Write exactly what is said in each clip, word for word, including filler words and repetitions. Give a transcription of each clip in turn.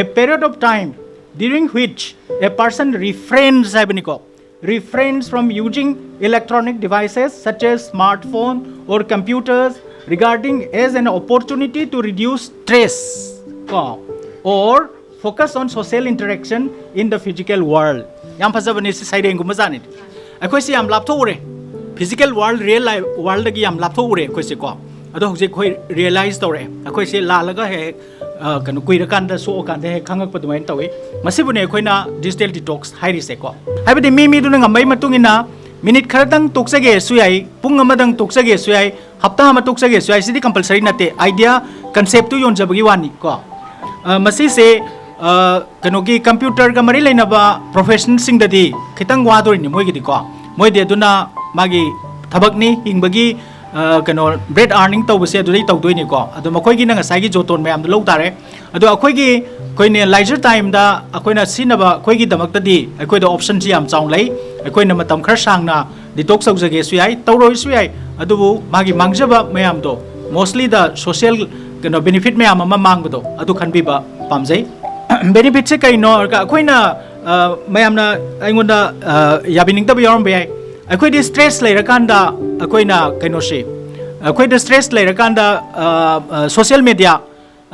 A period of time during which a person refrains ꯍꯥꯏꯕꯅꯤꯀꯣ, refrains from using electronic devices such as smartphone or computers regarding as an opportunity to reduce stress ꯀꯣ, or focus on social interaction in the physical world. ꯌꯥꯝ ꯐꯖꯕꯅꯦ ꯁꯤ, ꯁꯩꯔꯦꯡꯒꯨꯝꯕ ꯖꯥꯠꯅꯤ꯫ ꯑꯩꯈꯣꯏꯁꯦ ꯌꯥꯝ ꯂꯥꯞꯊꯣꯛꯎꯔꯦ, physical world, real life worldꯗꯒꯤ ꯌꯥꯝ ꯂꯥꯞꯊꯣꯛꯎꯔꯦ ꯑꯩꯈꯣꯏꯁꯦ ꯀꯣ꯫ ꯑꯗꯣ ꯍꯧꯖꯤꯛ ꯑꯩꯈꯣꯏ realize ꯇꯧꯔꯛꯑꯦ, ꯑꯩꯈꯣꯏꯁꯦ ꯂꯥꯜꯂꯒ ꯍꯦꯛ ꯍꯦꯛ ꯑ, ꯀꯩꯅꯣ, ꯀꯨꯏꯔꯀꯥꯟꯗ, ꯁꯣꯛꯑꯀꯥꯟꯗ ꯍꯦꯛ ꯈꯪꯉꯛꯄ ꯑꯗꯨꯃꯥꯏꯅ ꯇꯧꯏ꯫ ꯃꯁꯤꯕꯨꯅꯦ ꯑꯩꯈꯣꯏꯅ digital detox ꯍꯥꯏꯔꯤꯁꯦꯀꯣ꯫ ꯍꯥꯏꯕꯗꯤ ꯃꯤ ꯃꯤꯗꯨꯅ ꯉꯝꯕꯩ ꯃꯇꯨꯡ ꯏꯟꯅ minute ꯈꯔꯇꯪ ꯇꯣꯛꯆꯒꯦꯁꯨ ꯌꯥꯏ, ꯄꯨꯡ ꯑꯃꯗꯪ ꯇꯣꯛꯆꯒꯦꯁꯨ ꯌꯥꯏ, ꯍꯞꯇꯥ ꯑꯃ ꯇꯣꯛꯆꯒꯦꯁꯨ ꯌꯥꯏ, ꯁꯤꯗꯤ compulsory ꯅꯠꯇꯦ, idea, conceptꯇꯨ ꯌꯣꯟꯖꯕꯒꯤ ꯋꯥꯅꯤ ꯀꯣ꯫ ꯑ, ꯃꯁꯤꯁꯦ, ꯑ, ꯀꯩꯅꯣꯒꯤ computerꯒ ꯃꯔꯤ ꯂꯩꯅꯕ professionꯁꯤꯡꯗꯗꯤ ꯈꯤꯇꯪ ꯋꯥꯗꯣꯔꯤꯅꯤ ꯃꯣꯏꯒꯤꯗꯤꯀꯣ꯫ ꯃꯣꯏꯗꯤ ꯑꯗꯨꯅ ꯃꯥꯒꯤ ꯊꯕꯛꯅꯤ, ꯍꯤꯡꯕꯒꯤ, ꯑ, ꯀꯩꯅꯣ, bread earning ꯇꯧꯕꯁꯦ ꯑꯗꯨꯗꯩ ꯇꯧꯗꯣꯏꯅꯤꯀꯣ꯫ ꯑꯗꯣ ꯃꯈꯣꯏꯒꯤꯅ ꯉꯁꯥꯏꯒꯤ ꯖꯣꯇꯣꯟ ꯃꯌꯥꯝꯗꯣ ꯂꯧ ꯇꯥꯔꯦ꯫ ꯑꯗꯣ ꯑꯩꯈꯣꯏꯒꯤ, ꯑꯩꯈꯣꯏꯅ leisure timeꯗ ꯑꯩꯈꯣꯏꯅ ꯁꯤꯖꯤꯟꯅꯕ ꯑꯩꯈꯣꯏꯒꯤꯗꯃꯛꯇꯗꯤ ꯑꯩꯈꯣꯏꯗ optionꯁꯤ ꯌꯥꯝ ꯆꯥꯎꯅ ꯂꯩ꯫ ꯑꯩꯈꯣꯏꯅ ꯃꯇꯝ ꯈꯔ ꯁꯥꯡꯅ detox ꯇꯧꯖꯒꯦꯁꯨ ꯌꯥꯏ, ꯇꯧꯔꯣꯏꯁꯨ ꯌꯥꯏ, ꯑꯗꯨꯕꯨ ꯃꯥꯒꯤ ꯃꯥꯡꯖꯕ ꯃꯌꯥꯝꯗꯣ, mostly the social, ꯀꯩꯅꯣ, benefit ꯃꯌꯥꯝ ꯑꯃ ꯃꯥꯡꯕꯗꯣ, ꯑꯗꯨ ꯈꯟꯕꯤꯕ ꯄꯥꯝꯖꯩ꯫ Benefitꯁꯦ ꯀꯩꯅꯣ ꯍꯥꯏꯔꯒ, ꯑꯩꯈꯣꯏꯅ, ꯑ, ꯃꯌꯥꯝꯅ ꯑꯩꯉꯣꯟꯗ, ꯑ, ꯌꯥꯕꯤꯅꯤꯡꯗꯕ ꯌꯥꯎꯔꯝꯕ ꯌꯥꯏ꯫ ꯑꯩꯈꯣꯏꯗꯤ stress ꯂꯩꯔꯀꯥꯟꯗ, ꯑꯩꯈꯣꯏꯅ ꯀꯩꯅꯣꯁꯤ, ꯑꯩꯈꯣꯏꯗ stress ꯂꯩꯔꯀꯥꯟꯗ, ꯑ, ꯑ, social media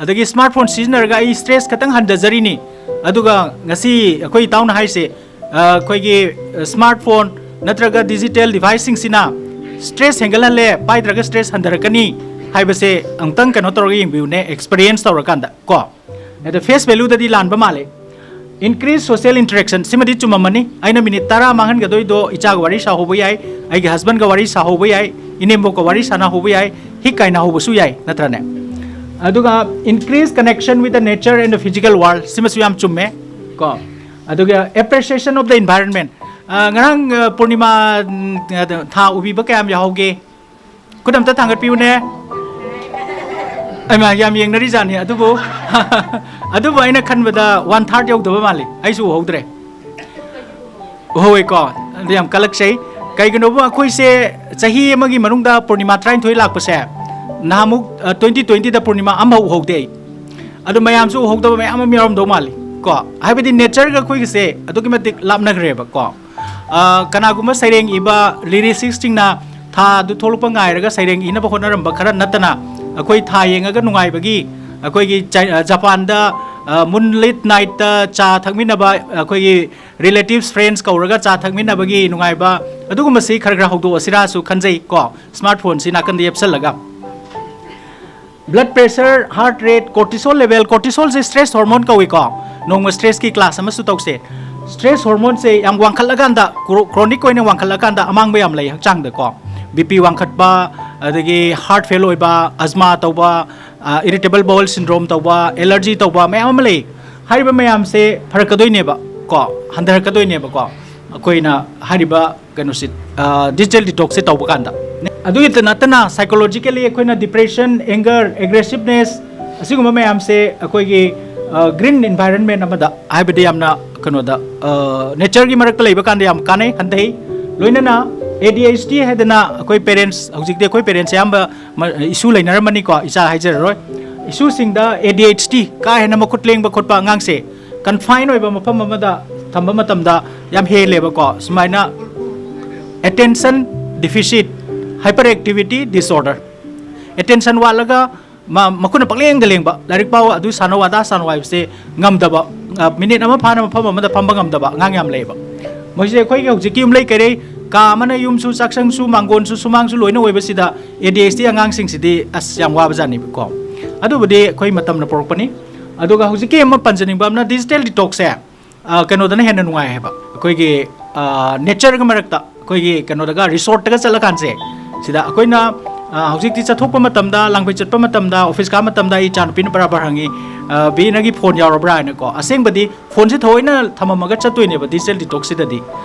ꯑꯗꯒꯤ smartphone ꯁꯤꯖꯤꯟꯅꯔꯒ ꯑꯩ stress ꯈꯇꯪ ꯍꯟꯊꯖꯔꯤꯅꯤ꯫ ꯑꯗꯨꯒ ꯉꯁꯤ ꯑꯩꯈꯣꯏ ꯏꯇꯥꯎꯅ ꯍꯥꯏꯁꯦ, ꯑ, ꯑꯩꯈꯣꯏꯒꯤ smartphone ꯅꯠꯇ꯭ꯔꯒ digital deviceꯁꯤꯡꯁꯤꯅ stress ꯍꯦꯟꯒꯠꯍꯜꯂꯦ, ꯄꯥꯏꯗ꯭ꯔꯒ stress ꯍꯟꯊꯔꯛꯀꯅꯤ ꯍꯥꯏꯕꯁꯦ ꯑꯃꯨꯛꯇꯪ ꯀꯩꯅꯣ ꯇꯧꯔꯒ ꯌꯦꯡꯕꯤꯌꯨꯅꯦ, experience ꯇꯧꯔꯀꯥꯟꯗ ꯀꯣ꯫ ꯑꯗ face valueꯗꯗꯤ ꯂꯥꯟꯕ ꯃꯥꯜꯂꯦ꯫ Increase social interaction, ꯁꯤꯃꯗꯤ ꯆꯨꯝꯃꯝꯃꯅꯤ꯫ ꯑꯩꯅ minute ꯇꯔꯥ ꯃꯥꯡꯍꯟꯒꯗꯣꯏꯗꯣ ꯏꯆꯥꯒ ꯋꯥꯔꯤ ꯁꯥꯍꯧꯕ ꯌꯥꯏ, ꯑꯩꯒꯤ husbandꯒ ꯋꯥꯔꯤ ꯁꯥꯍꯧꯕ ꯌꯥꯏ, ꯏꯅꯦꯝꯕꯣꯛꯀ ꯋꯥꯔꯤ ꯁꯥꯟꯅꯍꯧꯕ ꯌꯥꯏ, ꯍꯤꯛ ꯀꯥꯏꯅꯍꯧꯕꯁꯨ ꯌꯥꯏ, ꯅꯠꯇ꯭ꯔꯅꯦ? ꯑꯗꯨꯒ increase connection with the nature and the physical world, ꯁꯤꯃꯁꯨ ꯌꯥꯝ ꯆꯨꯝꯃꯦ ꯀꯣ꯫ ꯑꯗꯨꯒ appreciation of the environment, ꯑ, ꯉꯔꯥꯡ, ꯑ, ꯄꯨꯔꯅꯤꯃꯥ, ꯎꯝ, ꯑ, ꯊꯥ ꯎꯕꯤꯕ ꯀꯌꯥꯝ ꯌꯥꯎꯍꯧꯒꯦ? ꯈꯨꯠ ꯑꯝꯇ ꯊꯥꯡꯒꯠꯄꯤꯌꯨꯅꯦ꯫ ꯑꯩꯃꯥ, ꯌꯥꯝ ꯌꯦꯡꯅꯔꯤꯖꯥꯠꯅꯤ꯫ ꯑꯗꯨꯕꯨ, ꯑꯗꯨꯕꯨ ꯑꯩꯅ ꯈꯟꯕꯗ one third ꯌꯧꯗꯕ ꯃꯥꯜꯂꯤ, ꯑꯩꯁꯨ ꯎꯍꯧꯗ꯭ꯔꯦ꯫ ꯎꯍꯧꯋꯦꯀꯣ? ꯑꯗꯨ ꯌꯥꯝ ꯀꯜꯂꯛꯆꯩ꯫ ꯀꯩꯒꯤꯅꯣꯕ, ꯑꯩꯈꯣꯏꯁꯦ ꯆꯍꯤ ꯑꯃꯒꯤ ꯃꯅꯨꯡꯗ ꯄꯨꯔꯅꯤꯃꯥ ꯇꯔꯥꯅꯤꯊꯣꯏ ꯂꯥꯛꯄꯁꯦ, ꯅꯍꯥꯟꯃꯨꯛ, ꯑ, twenty twentyꯗ ꯄꯨꯔꯅꯤꯃꯥ ꯑꯃꯐꯥꯎ ꯎꯍꯧꯗꯦ ꯑꯩ꯫ ꯑꯗꯨ ꯃꯌꯥꯝꯁꯨ ꯎꯍꯧꯗꯕ ꯃꯌꯥꯝ ꯑꯃ ꯌꯥꯎꯔꯝꯗꯧ ꯃꯥꯜꯂꯤ ꯀꯣ, ꯍꯥꯏꯕꯗꯤ ꯅꯦꯆꯔꯒ ꯑꯩꯈꯣꯏꯒꯤꯁꯦ ꯑꯗꯨꯛꯀꯤ ꯃꯇꯤꯛ ꯂꯥꯞꯅꯈ꯭ꯔꯦꯕ ꯀꯣ꯫ ꯑ, ꯀꯅꯥꯒꯨꯝꯕ ꯁꯩꯔꯦꯡ ꯏꯕ ꯂꯤꯔꯤꯁꯤꯁꯁꯤꯡꯅ ꯊꯥ ꯑꯗꯨ ꯊꯣꯛꯂꯛꯄ ꯉꯥꯏꯔꯒ ꯁꯩꯔꯦꯡ ꯏꯅꯕ ꯍꯣꯠꯅꯔꯝꯕ ꯈꯔ ꯅꯠꯇꯅ, ꯑꯩꯈꯣꯏ ꯊꯥ ꯌꯦꯡꯉꯒ ꯅꯨꯡꯉꯥꯏꯕꯒꯤ, ꯑꯩꯈꯣꯏꯒꯤ ꯆ-, ꯑ, ꯖꯄꯥꯟꯗ, ꯑ, ꯃꯨꯟꯂꯤꯠ ꯅꯥꯏꯠꯇ ꯆꯥ ꯊꯛꯃꯤꯟꯅꯕ, ꯑꯩꯈꯣꯏꯒꯤ ꯔꯤꯂꯦꯇꯤꯚꯁ ꯐ꯭ꯔꯦꯟꯁ ꯀꯧꯔꯒ ꯆꯥ ꯊꯛꯃꯤꯟꯅꯕꯒꯤ ꯅꯨꯡꯉꯥꯏꯕ, ꯑꯗꯨꯒꯨꯝꯕꯁꯤ ꯈꯔ ꯈꯔ ꯍꯧꯗꯣꯛꯑꯁꯤꯔꯥꯁꯨ ꯈꯟꯖꯩ ꯀꯣ, ꯁ꯭ꯃꯥꯔꯠ ꯐꯣꯟꯁꯤ ꯅꯥꯀꯟꯗ ꯌꯦꯞꯁꯜꯂꯒ꯫ Blood pressure, heart rate, cortisol level, ꯀꯣꯔꯇꯤꯁꯣꯜꯁꯦ ꯁ꯭ꯇ꯭ꯔꯦꯁ ꯍꯣꯔꯃꯣꯟ ꯀꯧꯏꯀꯣ꯫ ꯅꯣꯡꯃ ꯁ꯭ꯇ꯭ꯔꯦꯁꯀꯤ ꯀ꯭ꯂꯥꯁ ꯑꯃꯁꯨ ꯇꯧꯁꯦ꯫ ꯁ꯭ꯇ꯭ꯔꯦꯁ ꯍꯣꯔꯃꯣꯟꯁꯦ ꯌꯥꯝ ꯋꯥꯡꯈꯠꯂꯀꯥꯟꯗ, ꯀ꯭ꯔꯣ-, ꯀ꯭ꯔꯣꯅꯤꯛ ꯑꯣꯏꯅ ꯋꯥꯡꯈꯠꯂꯀꯥꯟꯗ ꯑꯃꯥꯡꯕ ꯌꯥꯝ ꯂꯩ ꯍꯛꯆꯥꯡꯗꯀꯣ꯫ ꯕꯤ ꯄꯤ ꯋꯥꯡꯈꯠꯄ, ꯑꯗꯒꯤ ꯍꯥꯔꯠ ꯐꯦꯜ ꯑꯣꯏꯕ, ꯑꯖꯃꯥ ꯇꯧꯕ, ꯏꯔꯤꯇꯦꯕꯜ ꯕꯣꯋꯦꯜ ꯁꯤꯟꯗ꯭ꯔꯣꯝ ꯇꯧꯕ, ꯑꯦꯂꯔꯖꯤ ꯇꯧꯕ ꯃꯌꯥꯝ ꯑꯃ ꯂꯩ꯫ ꯍꯥꯏꯔꯤꯕ ꯃꯌꯥꯝꯁꯦ ꯐꯔꯛꯀꯗꯣꯏꯅꯦꯕ ꯀꯣ, ꯍꯟꯊꯔꯛꯀꯗꯣꯏꯅꯦꯕꯀꯣ, ꯑꯩꯈꯣꯏꯅ ꯍꯥꯏꯔꯤꯕ ꯀꯩꯅꯣꯁꯤ, ꯗꯤꯖꯤꯇꯦꯜ ꯗꯤꯇꯣꯛꯁꯁꯦ ꯇꯧꯕ ꯀꯥꯟꯗ꯫ ꯑꯗꯨꯒꯤꯇ ꯅꯠꯇꯅ psychologically ꯑꯩꯈꯣꯏꯅ depression, anger, aggressiveness, ꯑꯁꯤꯒꯨꯝꯕ ꯃꯌꯥꯝꯁꯦ ꯑꯩꯈꯣꯏꯒꯤ ꯒ꯭ꯔꯤꯟ ꯏꯟꯚꯥꯏꯔꯟꯃꯦꯟ ꯑꯃꯗ, ꯍꯥꯏꯕꯗꯤ ꯌꯥꯝꯅ ꯀꯩꯅꯣꯗ, ꯅꯦꯆꯔꯒꯤ ꯃꯔꯛꯇ ꯂꯩꯕ ꯀꯥꯟꯗ ꯌꯥꯝ ꯀꯥꯟꯅꯩ, ꯍꯟꯊꯩ꯫ ꯂꯣꯏꯅꯅ ꯑꯦ ꯗꯤ ꯑꯩꯆ ꯗꯤ ꯍꯥꯏꯗꯅ ꯑꯩꯈꯣꯏ ꯄꯦꯔꯦꯟꯁ, ꯍꯧꯖꯤꯛꯇꯤ ꯑꯩꯈꯣꯏ ꯄꯦꯔꯦꯟꯁ ꯑꯌꯥꯝꯕ ꯏꯁꯨ ꯂꯩꯅꯔꯝꯃꯅꯤꯀꯣ, ꯏꯆꯥ ꯍꯥꯏꯖꯔꯔꯣꯏ꯫ ꯏꯁꯨꯁꯤꯡꯗ ꯑꯦ ꯗꯤ ꯑꯩꯆ ꯗꯤ, ꯀꯥ ꯍꯦꯟꯅ ꯃꯈꯨꯠ ꯂꯦꯡꯕ ꯈꯣꯠꯄ ꯑꯉꯥꯡꯁꯦ ꯀꯟꯐꯥꯏꯟ ꯑꯣꯏꯕ ꯃꯐꯝ ꯑꯃꯗ ꯊꯝꯕ ꯃꯇꯝꯗ ꯌꯥꯝ ꯍꯦꯜꯂꯦꯕꯀꯣ꯫ ꯁꯨꯃꯥꯏꯅ attention deficit hyperactivity disorder, attention ꯋꯥꯠꯂꯒ ꯃꯥ ꯃꯈꯨꯠꯅ ꯄꯪꯂꯦꯡꯗ ꯂꯦꯡꯕ, ꯂꯥꯏꯔꯤꯛ ꯄꯥꯎ ꯑꯗꯨ ꯁꯥꯟꯅꯧ ꯑꯗꯥ ꯁꯥꯟꯅꯧ ꯍꯥꯏꯕꯁꯦ ꯉꯝꯗꯕ, ꯃꯤꯅꯤꯠ ꯑꯃ ꯐꯥꯅ ꯃꯐꯝ ꯑꯃꯗ ꯐꯝꯕ ꯉꯝꯗꯕ ꯑꯉꯥꯡ ꯌꯥꯝ ꯂꯩꯌꯦꯕ꯫ ꯃꯣꯏꯁꯦ ꯑꯩꯈꯣꯏꯒꯤ ꯍꯧꯖꯤꯛꯀꯤ ꯌꯨꯝꯂꯩ ꯀꯩꯔꯩ, ꯀꯥ ꯑꯃꯅ ꯌꯨꯝꯁꯨ, ꯆꯥꯛꯁꯪꯁꯨ, ꯃꯥꯡꯒꯣꯟꯁꯨ, ꯁꯨꯃꯥꯡꯁꯨ ꯂꯣꯏꯅ ꯑꯣꯏꯕꯁꯤꯗ ꯑꯦ ꯗꯤ ꯑꯩꯆ ꯗꯤ ꯑꯉꯥꯡꯁꯤꯡꯁꯤꯗꯤ ꯑꯁ ꯌꯥꯝ ꯋꯥꯕꯖꯥꯠꯅꯤꯕꯀꯣ꯫ ꯑꯗꯨꯕꯨꯗꯤ ꯑꯩꯈꯣꯏ ꯃꯇꯝꯅ ꯄꯨꯔꯛꯄꯅꯤ꯫ ꯑꯗꯨꯒ ꯍꯧꯖꯤꯛꯀꯤ ꯑꯃ ꯄꯟꯖꯅꯤꯡꯕ ꯑꯃꯅ ꯗꯤꯖꯤꯇꯦꯜ ꯗꯤꯇꯣꯛꯁꯁꯦ, ꯑ, ꯀꯩꯅꯣꯗꯅ ꯍꯦꯟꯅ ꯅꯨꯡꯉꯥꯏ ꯍꯥꯏꯕ, ꯑꯩꯈꯣꯏꯒꯤ, ꯑ, ꯅꯦꯆꯔꯒ ꯃꯔꯛꯇ, ꯑꯩꯈꯣꯏꯒꯤ ꯀꯩꯅꯣꯗꯒ, ꯔꯤꯁꯣꯔꯠꯇꯒ ꯆꯠꯂꯀꯥꯟꯁꯦ, ꯁꯤꯗ ꯑꯩꯈꯣꯏꯅ, ꯑ, ꯍꯧꯖꯤꯛꯇꯤ ꯆꯠꯊꯣꯛꯄ ꯃꯇꯝꯗ, ꯂꯥꯡꯕꯩ ꯆꯠꯄ ꯃꯇꯝꯗ, ꯑꯣꯐꯤꯁ ꯀꯥꯕ ꯃꯇꯝꯗ ꯑꯩ ꯏꯆꯥ ꯅꯨꯄꯤꯅ ꯕꯔꯥꯕꯔ ꯍꯪꯉꯤ, "ꯑ, ꯕꯤ, ꯅꯪꯒꯤ ꯐꯣꯟ ꯌꯥꯎꯔꯕ꯭ꯔꯥ?" ꯍꯥꯏꯅꯀꯣ꯫ ꯑꯁꯦꯡꯕꯗꯤ ꯐꯣꯟꯁꯦ ꯊꯑꯣꯏꯅ ꯊꯝꯃꯝꯃꯒ ꯆꯠꯇꯣꯏꯅꯦꯕ ꯗꯤꯖꯤꯇꯦꯜ ꯗꯤꯇꯣꯛꯁꯁꯤꯗꯗꯤ꯫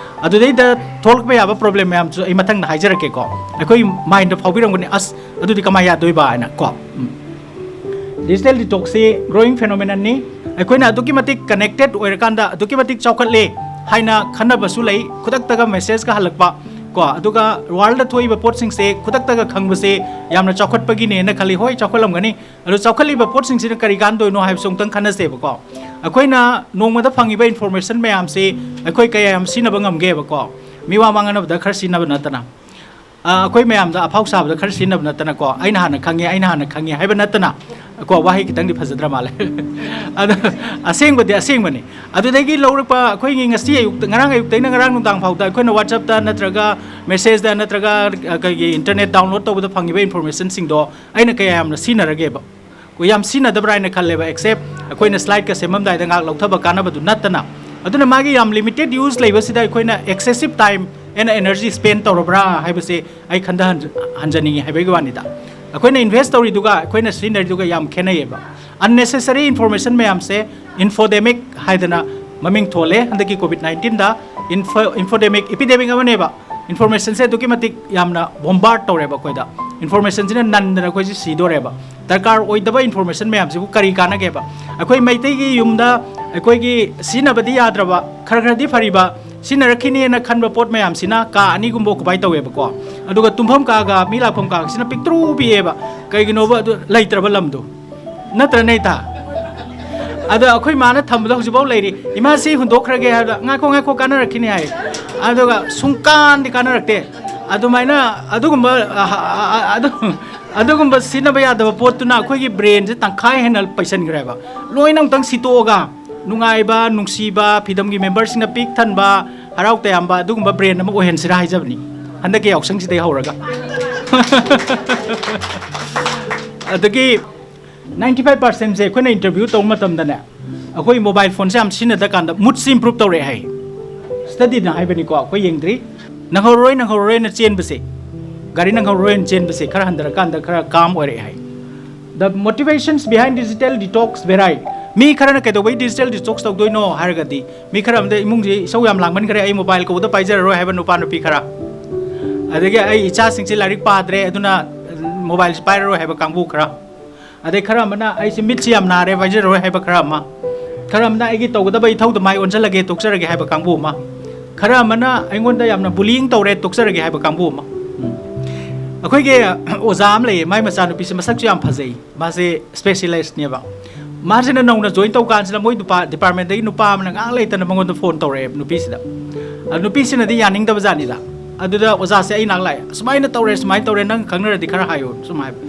ꯑꯗꯨꯗꯩꯗ ꯊꯣꯛꯂꯛꯄ ꯌꯥꯕ ꯄ꯭ꯔꯣꯕ꯭ꯂꯦꯝ ꯃꯌꯥꯝꯁꯨ ꯑꯩ ꯃꯊꯪꯗ ꯍꯥꯏꯖꯔꯛꯀꯦꯀꯣ꯫ ꯑꯩꯈꯣꯏ ꯃꯥꯏꯟꯗ ꯐꯥꯎꯕꯤꯔꯝꯒꯅꯤ, "ꯑꯁ, ꯑꯗꯨꯗꯤ ꯀꯃꯥꯏꯅ ꯌꯥꯗꯣꯏꯕ?" ꯍꯥꯏꯅ ꯀꯣ꯫ ꯎꯝ꯫ ꯗꯤꯖꯤꯇꯦꯜ ꯗꯤꯇꯣꯛꯁꯁꯤ ꯒ꯭ꯔꯣꯋꯤꯡ ꯐꯦꯅꯣꯃꯦꯅꯟꯅꯤ꯫ ꯑꯩꯈꯣꯏꯅ ꯑꯗꯨꯛꯀꯤ ꯃꯇꯤꯛ ꯀꯅꯦꯛꯇꯦꯠ ꯑꯣꯏꯔꯀꯥꯟꯗ, ꯑꯗꯨꯛꯀꯤ ꯃꯇꯤꯛ ꯆꯥꯎꯈꯠꯂꯦ ꯍꯥꯏꯅ ꯈꯟꯅꯕꯁꯨ ꯂꯩ꯫ ꯈꯨꯗꯛꯇꯒ ꯃꯦꯁꯦꯖꯀ ꯍꯜꯂꯛꯄ, ꯀꯣ, ꯑꯗꯨꯒ ꯋꯥꯔꯜꯗ ꯊꯣꯛꯏꯕ ꯄꯣꯠꯁꯤꯡꯁꯦ ꯈꯨꯗꯛꯇꯒ ꯈꯪꯕꯁꯦ ꯌꯥꯝꯅ ꯆꯥꯎꯈꯠꯄꯒꯤꯅꯦꯅ ꯈꯜꯂꯤ꯫ ꯍꯣꯏ, ꯆꯥꯎꯈꯠꯂꯝꯒꯅꯤ, ꯑꯗꯣ ꯆꯥꯎꯈꯠꯂꯤꯕ ꯄꯣꯠꯁꯤꯡꯁꯤꯅ ꯀꯔꯤ ꯀꯥꯟꯗꯣꯏꯅꯣ ꯍꯥꯏꯕꯁꯨ ꯑꯃꯨꯛꯇꯪ ꯈꯟꯅꯁꯦꯕꯀꯣ꯫ ꯑꯩꯈꯣꯏꯅ ꯅꯣꯡꯃꯗ ꯐꯪꯉꯤꯕ ꯏꯟꯐꯣꯔꯃꯦꯁꯟ ꯃꯌꯥꯝꯁꯤ ꯑꯩꯈꯣꯏ ꯀꯌꯥ ꯌꯥꯝ ꯁꯤꯖꯤꯟꯅꯕ ꯉꯝꯒꯦꯕꯀꯣ? ꯃꯤ ꯋꯥ ꯉꯥꯡꯅꯕꯗ ꯈꯔ ꯁꯤꯖꯤꯟꯅꯕ ꯅꯠꯇꯅ, ꯑ, ꯑꯩꯈꯣꯏ ꯃꯌꯥꯝꯗ ꯑꯐꯥꯎ ꯁꯥꯕꯗ ꯈꯔ ꯁꯤꯖꯤꯟꯅꯕ ꯅꯠꯇꯅꯀꯣ, "ꯑꯩꯅ ꯍꯥꯟꯅ ꯈꯪꯉꯦ, ꯑꯩꯅ ꯍꯥꯟꯅ ꯈꯪꯉꯦ" ꯍꯥꯏꯕ ꯅꯠꯇꯅ ꯀꯣ, ꯋꯥꯍꯩ ꯈꯤꯇꯪꯗꯤ ꯐꯖꯗ꯭ꯔ ꯃꯥꯜꯂꯦ꯫ ꯑꯗꯣ ꯑꯁꯦꯡꯕꯗꯤ ꯑꯁꯦꯡꯕꯅꯤ꯫ ꯑꯗꯨꯗꯒꯤ ꯂꯧꯔꯛꯄ ꯑꯩꯈꯣꯏꯒꯤ ꯉꯁꯤ ꯑꯌꯨꯛꯇ, ꯉꯔꯥꯡ ꯑꯌꯨꯛꯇꯩꯅ ꯉꯔꯥꯡ ꯅꯨꯡꯗꯥꯡ ꯐꯥꯎꯗ ꯑꯩꯈꯣꯏꯅ WhatsApp-ꯇ ꯅꯠꯇ꯭ꯔꯒ message-ꯇ ꯅꯠꯇ꯭ꯔꯒ, ꯑ, ꯑꯩꯈꯣꯏꯒꯤ internet download ꯇꯧꯕꯗ ꯐꯪꯉꯤꯕ ꯏꯟꯐꯣꯔꯃꯦꯁꯟꯁꯤꯡꯗꯣ ꯑꯩꯅ ꯀꯌꯥ ꯌꯥꯝꯅ ꯁꯤꯖꯤꯟꯅꯔꯒꯦꯕ? ꯑꯩꯈꯣꯏ ꯌꯥꯝ ꯁꯤꯖꯤꯟꯅꯗꯕ꯭ꯔꯥ ꯍꯥꯏꯅ ꯈꯜꯂꯦꯕ, except ꯑꯩꯈꯣꯏꯅ slide-ꯀ ꯁꯦꯝꯃꯝꯗꯥꯏꯗ ꯉꯥꯏꯍꯥꯛ ꯂꯧꯊꯕ ꯀꯥꯟꯅꯕꯗꯨ ꯅꯠꯇꯅ꯫ ꯑꯗꯨꯅ ꯃꯥꯒꯤ ꯌꯥꯝ limited use ꯂꯩꯕꯁꯤꯗ ꯑꯩꯈꯣꯏꯅ excessive time and energy spend ꯇꯧꯔꯕ꯭ꯔꯥ ꯍꯥꯏꯕꯁꯦ ꯑꯩ ꯈꯟꯊꯍꯟ-, ꯍꯟꯖꯅꯤꯡꯉꯤ ꯍꯥꯏꯕꯒꯤ ꯋꯥꯅꯤꯗ꯫ ꯑꯩꯈꯣꯏꯅ invest ꯇꯧꯔꯤꯗꯨꯒ ꯑꯩꯈꯣꯏꯅ ꯁꯤꯖꯤꯟꯅꯔꯤꯗꯨꯒ ꯌꯥꯝ ꯈꯦꯠꯅꯩꯌꯦꯕ꯫ Unnecessary information ꯃꯌꯥꯝꯁꯦ infodemic ꯍꯥꯏꯗꯅ ꯃꯃꯤꯡ ꯊꯣꯜꯂꯦ ꯍꯟꯗꯛꯀꯤ COVID nineteen-ꯗ꯫ Info-, infodemic, epidemic ꯑꯃꯅꯦꯕ꯫ Information-ꯁꯦ ꯑꯗꯨꯛꯀꯤ ꯃꯇꯤꯛ ꯌꯥꯝꯅ bombard ꯇꯧꯔꯦꯕ ꯑꯩꯈꯣꯏꯗ꯫ Information-ꯁꯤꯅ ꯅꯟꯗꯅ ꯑꯩꯈꯣꯏꯁꯦ ꯁꯤꯗꯣꯔꯦꯕ꯫ ꯗꯔꯀꯥꯔ ꯑꯣꯏꯗꯕ information ꯃꯌꯥꯝꯁꯤꯕꯨ ꯀꯔꯤ ꯀꯥꯟꯅꯒꯦꯕ? ꯑꯩꯈꯣꯏ ꯃꯩꯇꯩꯒꯤ ꯌꯨꯝꯗ ꯑꯩꯈꯣꯏꯒꯤ ꯁꯤꯖꯤꯟꯅꯕꯗꯤ ꯌꯥꯗ꯭ꯔꯕ, ꯈꯔ ꯈꯔꯗꯤ ꯐꯔꯤꯕ, ꯁꯤꯖꯤꯟꯅꯔꯛꯈꯤꯅꯤꯅ ꯈꯟꯕ ꯄꯣꯠ ꯃꯌꯥꯝꯁꯤꯅ ꯀꯥ ꯑꯅꯤꯒꯨꯝꯕ occupy ꯇꯧꯋꯦꯕꯀꯣ꯫ ꯑꯗꯨꯒ ꯇꯨꯝꯐꯝ ꯀꯥꯒ ꯃꯤ ꯂꯥꯛꯐꯝ ꯀꯥꯒꯁꯤꯅ ꯄꯤꯛꯇ꯭ꯔꯨ ꯄꯤꯛꯑꯦꯕ꯫ ꯀꯩꯒꯤꯅꯣꯕ? ꯑꯗꯨ ꯂꯩꯇ꯭ꯔꯕ ꯂꯝꯗꯣ꯫ ꯅꯠꯇ꯭ꯔꯅꯦ, ꯏꯇꯥ? ꯑꯗꯣ ꯑꯩꯈꯣꯏ ꯃꯥꯅ ꯊꯝꯕꯗꯣ ꯍꯧꯖꯤꯛꯐꯥꯎ ꯂꯩꯔꯤ꯫ "ꯏꯃꯥ, ꯁꯤ ꯍꯨꯟꯗꯣꯛꯈ꯭ꯔꯒꯦ" ꯍꯥꯏꯕꯗ, "ꯉꯥꯏꯈꯣ, ꯉꯥꯏꯈꯣ, ꯀꯥꯟꯅꯔꯛꯈꯤꯅꯤ" ꯍꯥꯏ꯫ ꯑꯗꯨꯒ ꯁꯨꯡꯀꯥꯟꯗꯤ ꯀꯥꯟꯅꯔꯛꯇꯦ꯫ ꯑꯗꯨꯃꯥꯏꯅ ꯑꯗꯨꯒꯨꯝꯕ, ꯑ, ꯑ, ꯑ, ꯑꯗꯨ-, ꯑꯗꯨꯒꯨꯝꯕ ꯁꯤꯖꯤꯟꯅꯕ ꯌꯥꯗꯕ ꯄꯣꯠꯇꯨꯅ ꯑꯩꯈꯣꯏꯒꯤ brain-ꯁꯦ ꯇꯪꯈꯥꯏ ꯍꯦꯟꯅ ꯄꯩꯁꯟꯈ꯭ꯔꯦꯕ꯫ ꯂꯣꯏꯅ ꯑꯃꯨꯛꯇꯪ ꯁꯤꯠꯇꯣꯛꯑꯒ ꯅꯨꯡꯉꯥꯏꯕ, ꯅꯨꯡꯁꯤꯕ, ꯐꯤꯗꯝꯒꯤ member-ꯁꯤꯡꯅ ꯄꯤꯛ ꯊꯟꯕ, ꯍꯔꯥꯎ ꯇꯌꯥꯝꯕ ꯑꯗꯨꯒꯨꯝꯕ brain ꯑꯃ ꯑꯣꯏꯍꯟꯁꯤꯔꯥ ꯍꯥꯏꯖꯕꯅꯤ, ꯍꯟꯗꯛꯀꯤ ꯌꯥꯎꯁꯪꯁꯤꯗꯒꯤ ꯍꯧꯔꯒ꯫ ꯑꯗꯒꯤ ninety five percent-ꯁꯦ ꯑꯩꯈꯣꯏꯅ interview ꯇꯧꯕ ꯃꯇꯝꯗꯅꯦ, ꯑꯩꯈꯣꯏ mobile phone-ꯁꯦ ꯌꯥꯝ ꯁꯤꯖꯤꯟꯅꯗ ꯀꯥꯟꯗ mood-ꯁꯦ improve ꯇꯧꯔꯛꯑꯦ ꯍꯥꯏ꯫ Study-ꯅ ꯍꯥꯏꯕꯅꯤꯀꯣ, ꯑꯩꯈꯣꯏ ꯌꯦꯡꯗ꯭ꯔꯤ꯫ ꯅꯪꯍꯧꯔꯣꯏ, ꯅꯪꯍꯧꯔꯣꯏꯅ ꯆꯦꯟꯕꯁꯦ, ꯒꯥꯔꯤ ꯅꯪꯍꯧꯔꯣꯏꯅ ꯆꯦꯟꯕꯁꯦ ꯈꯔ ꯍꯟꯊꯔꯀꯥꯟꯗ ꯈꯔ calm ꯑꯣꯏꯔꯛꯑꯦ ꯍꯥꯏ꯫ The motivations behind digital detox vary. ꯃꯤ ꯈꯔꯅ ꯀꯩꯗꯧꯕꯩ digital detox ꯇꯧꯗꯣꯏꯅꯣ ꯍꯥꯏꯔꯒꯗꯤ, ꯃꯤ ꯈꯔ ꯑꯃꯗ ꯏꯃꯨꯡꯁꯤ ꯏꯁꯧ ꯌꯥꯝ ꯂꯥꯡꯃꯟꯈ꯭ꯔꯦ, ꯑꯩ mobile ꯀꯧꯕꯗ ꯄꯥꯏꯖꯔꯔꯣꯏ ꯍꯥꯏꯕ ꯅꯨꯄꯥ ꯅꯨꯄꯤ ꯈꯔ, ꯑꯗꯒꯤ ꯑꯩ ꯏꯆꯥꯁꯤꯡꯁꯤ ꯂꯥꯏꯔꯤꯛ ꯄꯥꯗ꯭ꯔꯦ, ꯑꯗꯨꯅ mobile-ꯁꯤ ꯄꯥꯏꯔꯔꯣꯏ ꯍꯥꯏꯕ ꯀꯥꯡꯕꯨ ꯈꯔ, ꯑꯗꯩ ꯈꯔ ꯑꯃꯅ ꯑꯩꯁꯦ ꯃꯤꯠꯁꯤ ꯌꯥꯝ ꯅꯥꯔꯦ, ꯄꯥꯏꯖꯔꯔꯣꯏ ꯍꯥꯏꯕ ꯈꯔ ꯑꯃ, ꯈꯔ ꯑꯃꯅ ꯑꯩꯒꯤ ꯇꯧꯒꯗꯕ ꯏꯊꯧꯗ ꯃꯥꯏ ꯑꯣꯟꯁꯤꯜꯂꯒꯦ, ꯇꯣꯛꯆꯔꯒꯦ ꯍꯥꯏꯕ ꯀꯥꯡꯕꯨ ꯑꯃ, ꯈꯔ ꯑꯃꯅ ꯑꯩꯉꯣꯟꯗ ꯌꯥꯝꯅ bullying ꯇꯧꯔꯦ, ꯇꯣꯛꯆꯔꯒꯦ ꯍꯥꯏꯕ ꯀꯥꯡꯕꯨ ꯑꯃ꯫ ꯎꯝ꯫ ꯑꯩꯈꯣꯏꯒꯤ ꯑꯣꯖꯥ ꯑꯃ ꯂꯩꯌꯦ, ꯃꯥꯏ ꯃꯆꯥꯅꯨꯄꯤꯁꯦ ꯃꯁꯛꯁꯨ ꯌꯥꯝ ꯐꯖꯩ, ꯃꯥꯁꯦ specialistꯅꯦꯕ꯫ ꯃꯥꯁꯤꯅ ꯅꯧꯅ join ꯇꯧ ꯀꯥꯟꯁꯤꯗ ꯃꯣꯏ ꯅꯨꯄꯥ departmentꯇꯒꯤ ꯅꯨꯄꯥ ꯑꯃꯅ ꯉꯥꯏꯍꯥꯛ ꯂꯩꯇꯅ ꯃꯉꯣꯟꯗ phone ꯇꯧꯔꯛꯑꯦꯕ, ꯅꯨꯄꯤꯁꯤꯗ꯫ ꯑꯗ ꯅꯨꯄꯤꯁꯤꯅꯗꯤ ꯌꯥꯅꯤꯡꯗꯕ ꯖꯥꯠꯅꯤꯗ꯫ ꯑꯗꯨꯗ ꯑꯣꯖꯥꯁꯦ ꯑꯩ ꯅꯥꯛ ꯂꯥꯛꯑꯦ, "ꯁꯨꯃꯥꯏꯅ ꯇꯧꯔꯦ, ꯁꯨꯃꯥꯏꯅ ꯇꯧꯔꯦ, ꯅꯪ ꯈꯪꯅꯔꯗꯤ ꯈꯔ ꯍꯥꯏꯌꯨ" ꯁꯨꯝ ꯍꯥꯏꯕ꯫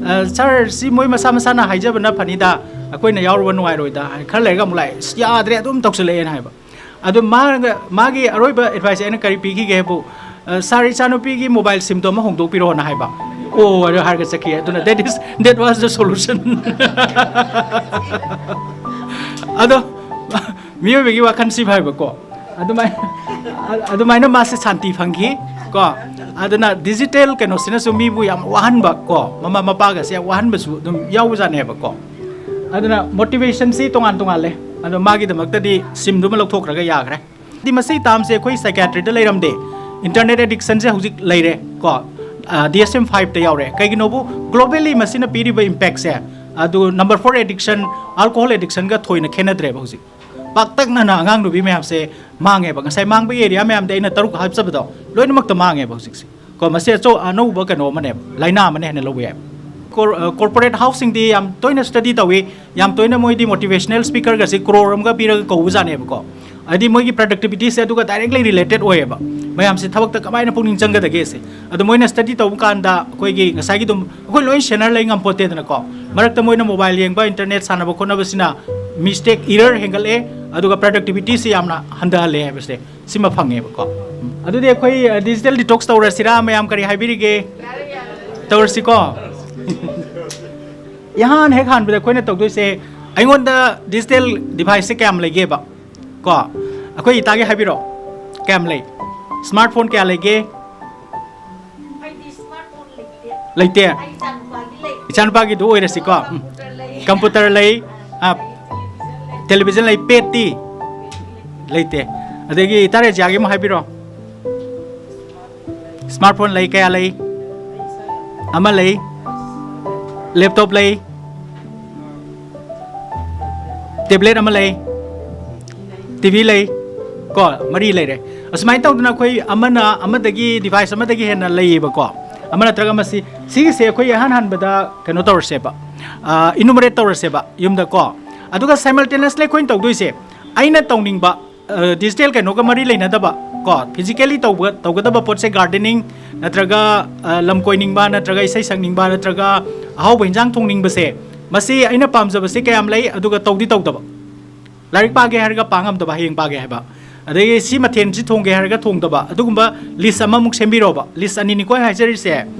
"ꯑ, sir, ꯁꯤ ꯃꯣꯏ ꯃꯁꯥ ꯃꯁꯥꯅ ꯍꯥꯏꯖꯕꯅ ꯐꯅꯤꯗ, ꯑꯩꯈꯣꯏꯅ ꯌꯥꯎꯔꯨꯕ ꯅꯨꯡꯉꯥꯏꯔꯣꯏꯗ" ꯍꯥꯏ꯫ ꯈꯔ ꯂꯩꯔꯒ ꯑꯃꯨꯛ ꯂꯥꯛꯑꯦ, "ꯑꯁ, ꯌꯥꯗ꯭ꯔꯦ, ꯑꯗꯨꯝ ꯇꯧꯁꯤꯜꯂꯛꯑꯦꯅ" ꯍꯥꯏꯕ꯫ ꯑꯗꯨ ꯃꯥꯒ, ꯃꯥꯒꯤ ꯑꯔꯣꯏꯕ advice ꯑꯩꯅ ꯀꯔꯤ ꯄꯤꯈꯤꯒꯦ ꯍꯥꯏꯕꯨ, "ꯑ, sir, ꯏꯆꯥꯅꯨꯄꯤꯒꯤ mobile simꯗꯣ ꯑꯃ ꯍꯣꯡꯗꯣꯛꯄꯤꯔꯣꯅ" ꯍꯥꯏꯕ꯫ "ꯑꯣ" ꯑꯗꯨ ꯍꯥꯏꯔꯒ ꯆꯠꯈꯤ꯫ ꯑꯗꯨꯅ that is, that was the solution꯫ ꯑꯗꯣ ꯃꯤꯑꯣꯏꯕꯒꯤ ꯋꯥꯈꯜ ꯁꯤ ꯐꯩꯕꯀꯣ꯫ ꯑꯗꯨꯃꯥꯏ-, ꯑꯗꯨꯃꯥꯏꯅ ꯃꯥꯁꯦ ꯁꯥꯟꯇꯤ ꯐꯪꯈꯤ ꯀꯣ꯫ ꯑꯗꯨꯅ digital ꯀꯩꯅꯣꯁꯤꯅꯁꯨ ꯃꯤꯕꯨ ꯌꯥꯝ ꯋꯥꯍꯟꯕ ꯀꯣ, ꯃꯃꯥ ꯃꯄꯥꯒꯁꯦ ꯌꯥꯝ ꯋꯥꯍꯟꯕꯁꯨ ꯑꯗꯨꯝ ꯌꯥꯎꯕꯖꯥꯠꯅꯦꯕꯀꯣ꯫ ꯑꯗꯨꯅ motivationꯁꯤ ꯇꯣꯉꯥꯟ ꯇꯣꯉꯥꯜꯂꯦ꯫ ꯑꯗꯣ ꯃꯥꯒꯤꯗꯃꯛꯇꯗꯤ simꯗꯨꯃ ꯂꯧꯊꯣꯛꯈ꯭ꯔꯒ ꯌꯥꯈ꯭ꯔꯦ꯫ ꯍꯥꯏꯗꯤ ꯃꯁꯤ termꯁꯦ ꯑꯩꯈꯣꯏ psychiatryꯗ ꯂꯩꯔꯝꯗꯦ꯫ Internet addictionꯁꯦ ꯍꯧꯖꯤꯛ ꯂꯩꯔꯦ ꯀꯣ, ꯑ, DSM fiveꯇ ꯌꯥꯎꯔꯦ꯫ ꯀꯩꯒꯤꯅꯣꯕꯨ globally ꯃꯁꯤꯅ ꯄꯤꯔꯤꯕ impactꯁꯦ, ꯑꯗꯨ number four addiction, alcohol addictionꯒ ꯊꯣꯏꯅ ꯈꯦꯠꯅꯗ꯭ꯔꯦꯕ ꯍꯧꯖꯤꯛ꯫ ꯄꯥꯛꯇꯛꯅꯅ ꯑꯉꯥꯡ ꯅꯨꯄꯤ ꯃꯌꯥꯝꯁꯦ ꯃꯥꯡꯉꯦꯕ꯫ ꯉꯁꯥꯏ ꯃꯥꯡꯕꯒꯤ area ꯃꯌꯥꯝꯗ ꯑꯩꯅ ꯇꯔꯨꯛ ꯍꯥꯞꯆꯕꯗꯣ ꯂꯣꯏꯅꯃꯛꯇ ꯃꯥꯡꯉꯦꯕ ꯍꯧꯖꯤꯛꯁꯦ꯫ ꯀꯣ, ꯃꯁꯤ ꯑꯆꯧ-, ꯑꯅꯧꯕ ꯀꯩꯅꯣ ꯑꯃꯅꯦꯕ, ꯂꯥꯏꯅꯥ ꯑꯃꯅꯦ ꯍꯥꯏꯅ ꯂꯧꯕ ꯌꯥꯏ꯫ Cor-, ꯑ, corporate houseꯁꯤꯡꯗꯤ ꯌꯥꯝ ꯇꯣꯏꯅ study ꯇꯧꯏ, ꯌꯥꯝ ꯇꯣꯏꯅ ꯃꯣꯏꯗꯤ motivational speakerꯒꯁꯦ crore ꯑꯃꯒ ꯄꯤꯔꯒ ꯀꯧꯕꯖꯥꯠꯅꯦꯕꯀꯣ꯫ ꯍꯥꯏꯗꯤ ꯃꯣꯏꯒꯤ productivityꯁꯦ ꯑꯗꯨꯒ directly related ꯑꯣꯏꯌꯦꯕ, ꯃꯌꯥꯝꯁꯦ ꯊꯕꯛꯇ ꯀꯃꯥꯏꯅ ꯄꯨꯛꯅꯤꯡ ꯆꯪꯒꯗꯒꯦꯁꯦ꯫ ꯑꯗꯣ ꯃꯣꯏꯅ study ꯇꯧꯕ ꯀꯥꯟꯗ ꯑꯩꯈꯣꯏꯒꯤ ꯉꯁꯥꯏꯒꯤ ꯑꯗꯨꯝ ꯑꯩꯈꯣꯏ ꯂꯣꯏ ꯁꯦꯟꯅꯔ ꯂꯩ ꯉꯝꯄꯣꯠꯇꯦꯗꯅꯀꯣ꯫ ꯃꯔꯛꯇ ꯃꯣꯏꯅ mobile ꯌꯦꯡꯕ, internet ꯁꯥꯟꯅꯕ ꯈꯣꯠꯅꯕꯁꯤꯅ mistake, error ꯍꯦꯟꯒꯠꯂꯦ, ꯑꯗꯨꯒ productivityꯁꯤ ꯌꯥꯝꯅ ꯍꯟꯊꯍꯜꯂꯦ ꯍꯥꯏꯕꯁꯦ ꯁꯤꯃ ꯐꯪꯉꯦꯕꯀꯣ꯫ ꯑꯗꯨꯗꯤ ꯑꯩꯈꯣꯏ, ꯑ, digital detox ꯇꯧꯔꯁꯤꯔꯥ? ꯃꯌꯥꯝ ꯀꯔꯤ ꯍꯥꯏꯕꯤꯔꯤꯒꯦ? ꯇꯧꯔꯁꯤꯀꯣ꯫ ꯏꯍꯥꯟ ꯍꯦꯛ ꯍꯥꯟꯕꯗ ꯑꯩꯈꯣꯏꯅ ꯇꯧꯗꯣꯏꯁꯦ, ꯑꯩꯉꯣꯟꯗ digital deviceꯁꯦ ꯀꯌꯥꯝ ꯂꯩꯒꯦꯕ? ꯀꯣ, ꯑꯩꯈꯣꯏ ꯏꯇꯥꯒꯤ ꯍꯥꯏꯕꯤꯔꯣ, ꯀꯌꯥꯝ ꯂꯩ? Smartphone ꯀꯌꯥ ꯂꯩꯒꯦ? ꯑꯩꯗꯤ smartphone ꯂꯩꯇꯦ꯫ ꯂꯩꯇꯦ? ꯑꯩ ꯏꯆꯥꯅꯨꯄꯥꯒꯤ ꯂꯩ꯫ ꯏꯆꯥꯅꯨꯄꯥꯒꯤꯗꯨ ꯑꯣꯏꯔꯁꯤꯀꯣ꯫ ꯎꯝ꯫ Computer ꯂꯩ꯫ Computer ꯂꯩ, ꯑꯥ, television ꯂꯩ꯫ Television ꯂꯩ, padꯇꯤ? Pad ꯂꯩꯇꯦ꯫ ꯂꯩꯇꯦ꯫ ꯑꯗꯒꯤ ꯏꯇꯥ ꯔꯦꯖꯤꯌꯥꯒꯤ ꯑꯃ ꯍꯥꯏꯕꯤꯔꯣ꯫ Smartphone ꯂꯩ, ꯀꯌꯥ ꯂꯩ? ꯑꯃ ꯂꯩ꯫ Laptop ꯂꯩ꯫ Tablet ꯑꯃ ꯂꯩ꯫ TV ꯂꯩ꯫ ꯀꯣ, ꯃꯔꯤ ꯂꯩꯔꯦ꯫ ꯑꯁꯨꯃꯥꯏꯅ ꯇꯧꯗꯅ ꯑꯩꯈꯣꯏ ꯑꯃꯅ ꯑꯃꯗꯒꯤ, ꯗꯤꯚꯥꯏꯁ ꯑꯃꯗꯒꯤ ꯍꯦꯟꯅ ꯂꯩꯌꯦꯕꯀꯣ, ꯑꯃ ꯅꯠꯇ꯭ꯔꯒ ꯃꯁꯤ꯫ ꯁꯤꯒꯤꯁꯦ ꯑꯩꯈꯣꯏ ꯑꯍꯥꯟ ꯍꯥꯟꯕꯗ ꯀꯩꯅꯣ ꯇꯧꯔꯁꯦꯕ, ꯏꯅꯨꯃꯔꯦꯠ ꯇꯧꯔꯁꯦꯕ ꯌꯨꯝꯗ ꯀꯣ꯫ ꯑꯗꯨꯒ ꯁꯥꯏꯃꯜꯇꯦꯅꯁꯂꯤ ꯑꯩꯈꯣꯏꯅ ꯇꯧꯗꯣꯏꯁꯦ, ꯑꯩꯅ ꯇꯧꯅꯤꯡꯕ ꯗꯤꯖꯤꯇꯦꯜ ꯀꯩꯅꯣꯒ ꯃꯔꯤ ꯂꯩꯅꯗꯕ ꯀꯣ, ꯐꯤꯖꯤꯀꯦꯂꯤ ꯇꯧꯕ, ꯇꯧꯒꯗꯕ ꯄꯣꯠꯁꯦ, ꯒꯥꯔꯗꯦꯅꯤꯡ ꯅꯠꯇ꯭ꯔꯒ ꯂꯝ ꯀꯣꯏꯅꯤꯡꯕ ꯅꯠꯇ꯭ꯔꯒ ꯏꯁꯩ ꯁꯛꯅꯤꯡꯕ ꯅꯠꯇ꯭ꯔꯒ ꯑꯍꯥꯎꯕ ꯍꯤꯟꯖꯥꯡ ꯊꯣꯡꯅꯤꯡꯕꯁꯦ, ꯃꯁꯤ ꯑꯩꯅ ꯄꯥꯝꯖꯕꯁꯦ ꯀꯌꯥꯝ ꯂꯩ, ꯑꯗꯨꯒ ꯇꯧꯗꯤ ꯇꯧꯗꯕ꯫ ꯂꯥꯏꯔꯤꯛ ꯄꯥꯒꯦ ꯍꯥꯏꯔꯒ ꯄꯥ ꯉꯝꯗꯕ, ꯍꯌꯦꯡ ꯄꯥꯒꯦ ꯍꯥꯏꯕ꯫ ꯑꯗꯒꯤ ꯁꯤ ꯃꯊꯦꯜꯁꯤ ꯊꯣꯡꯒꯦ ꯍꯥꯏꯔꯒ ꯊꯣꯡꯗꯕ, ꯑꯗꯨꯒꯨꯝꯕ ꯂꯤꯁ ꯑꯃꯃꯨꯛ ꯁꯦꯝꯕꯤꯔꯣꯕ꯫ ꯂꯤꯁ ꯑꯅꯤꯅꯤꯀꯣ ꯑꯩ ꯍꯥꯏꯖꯔꯤꯁꯦ,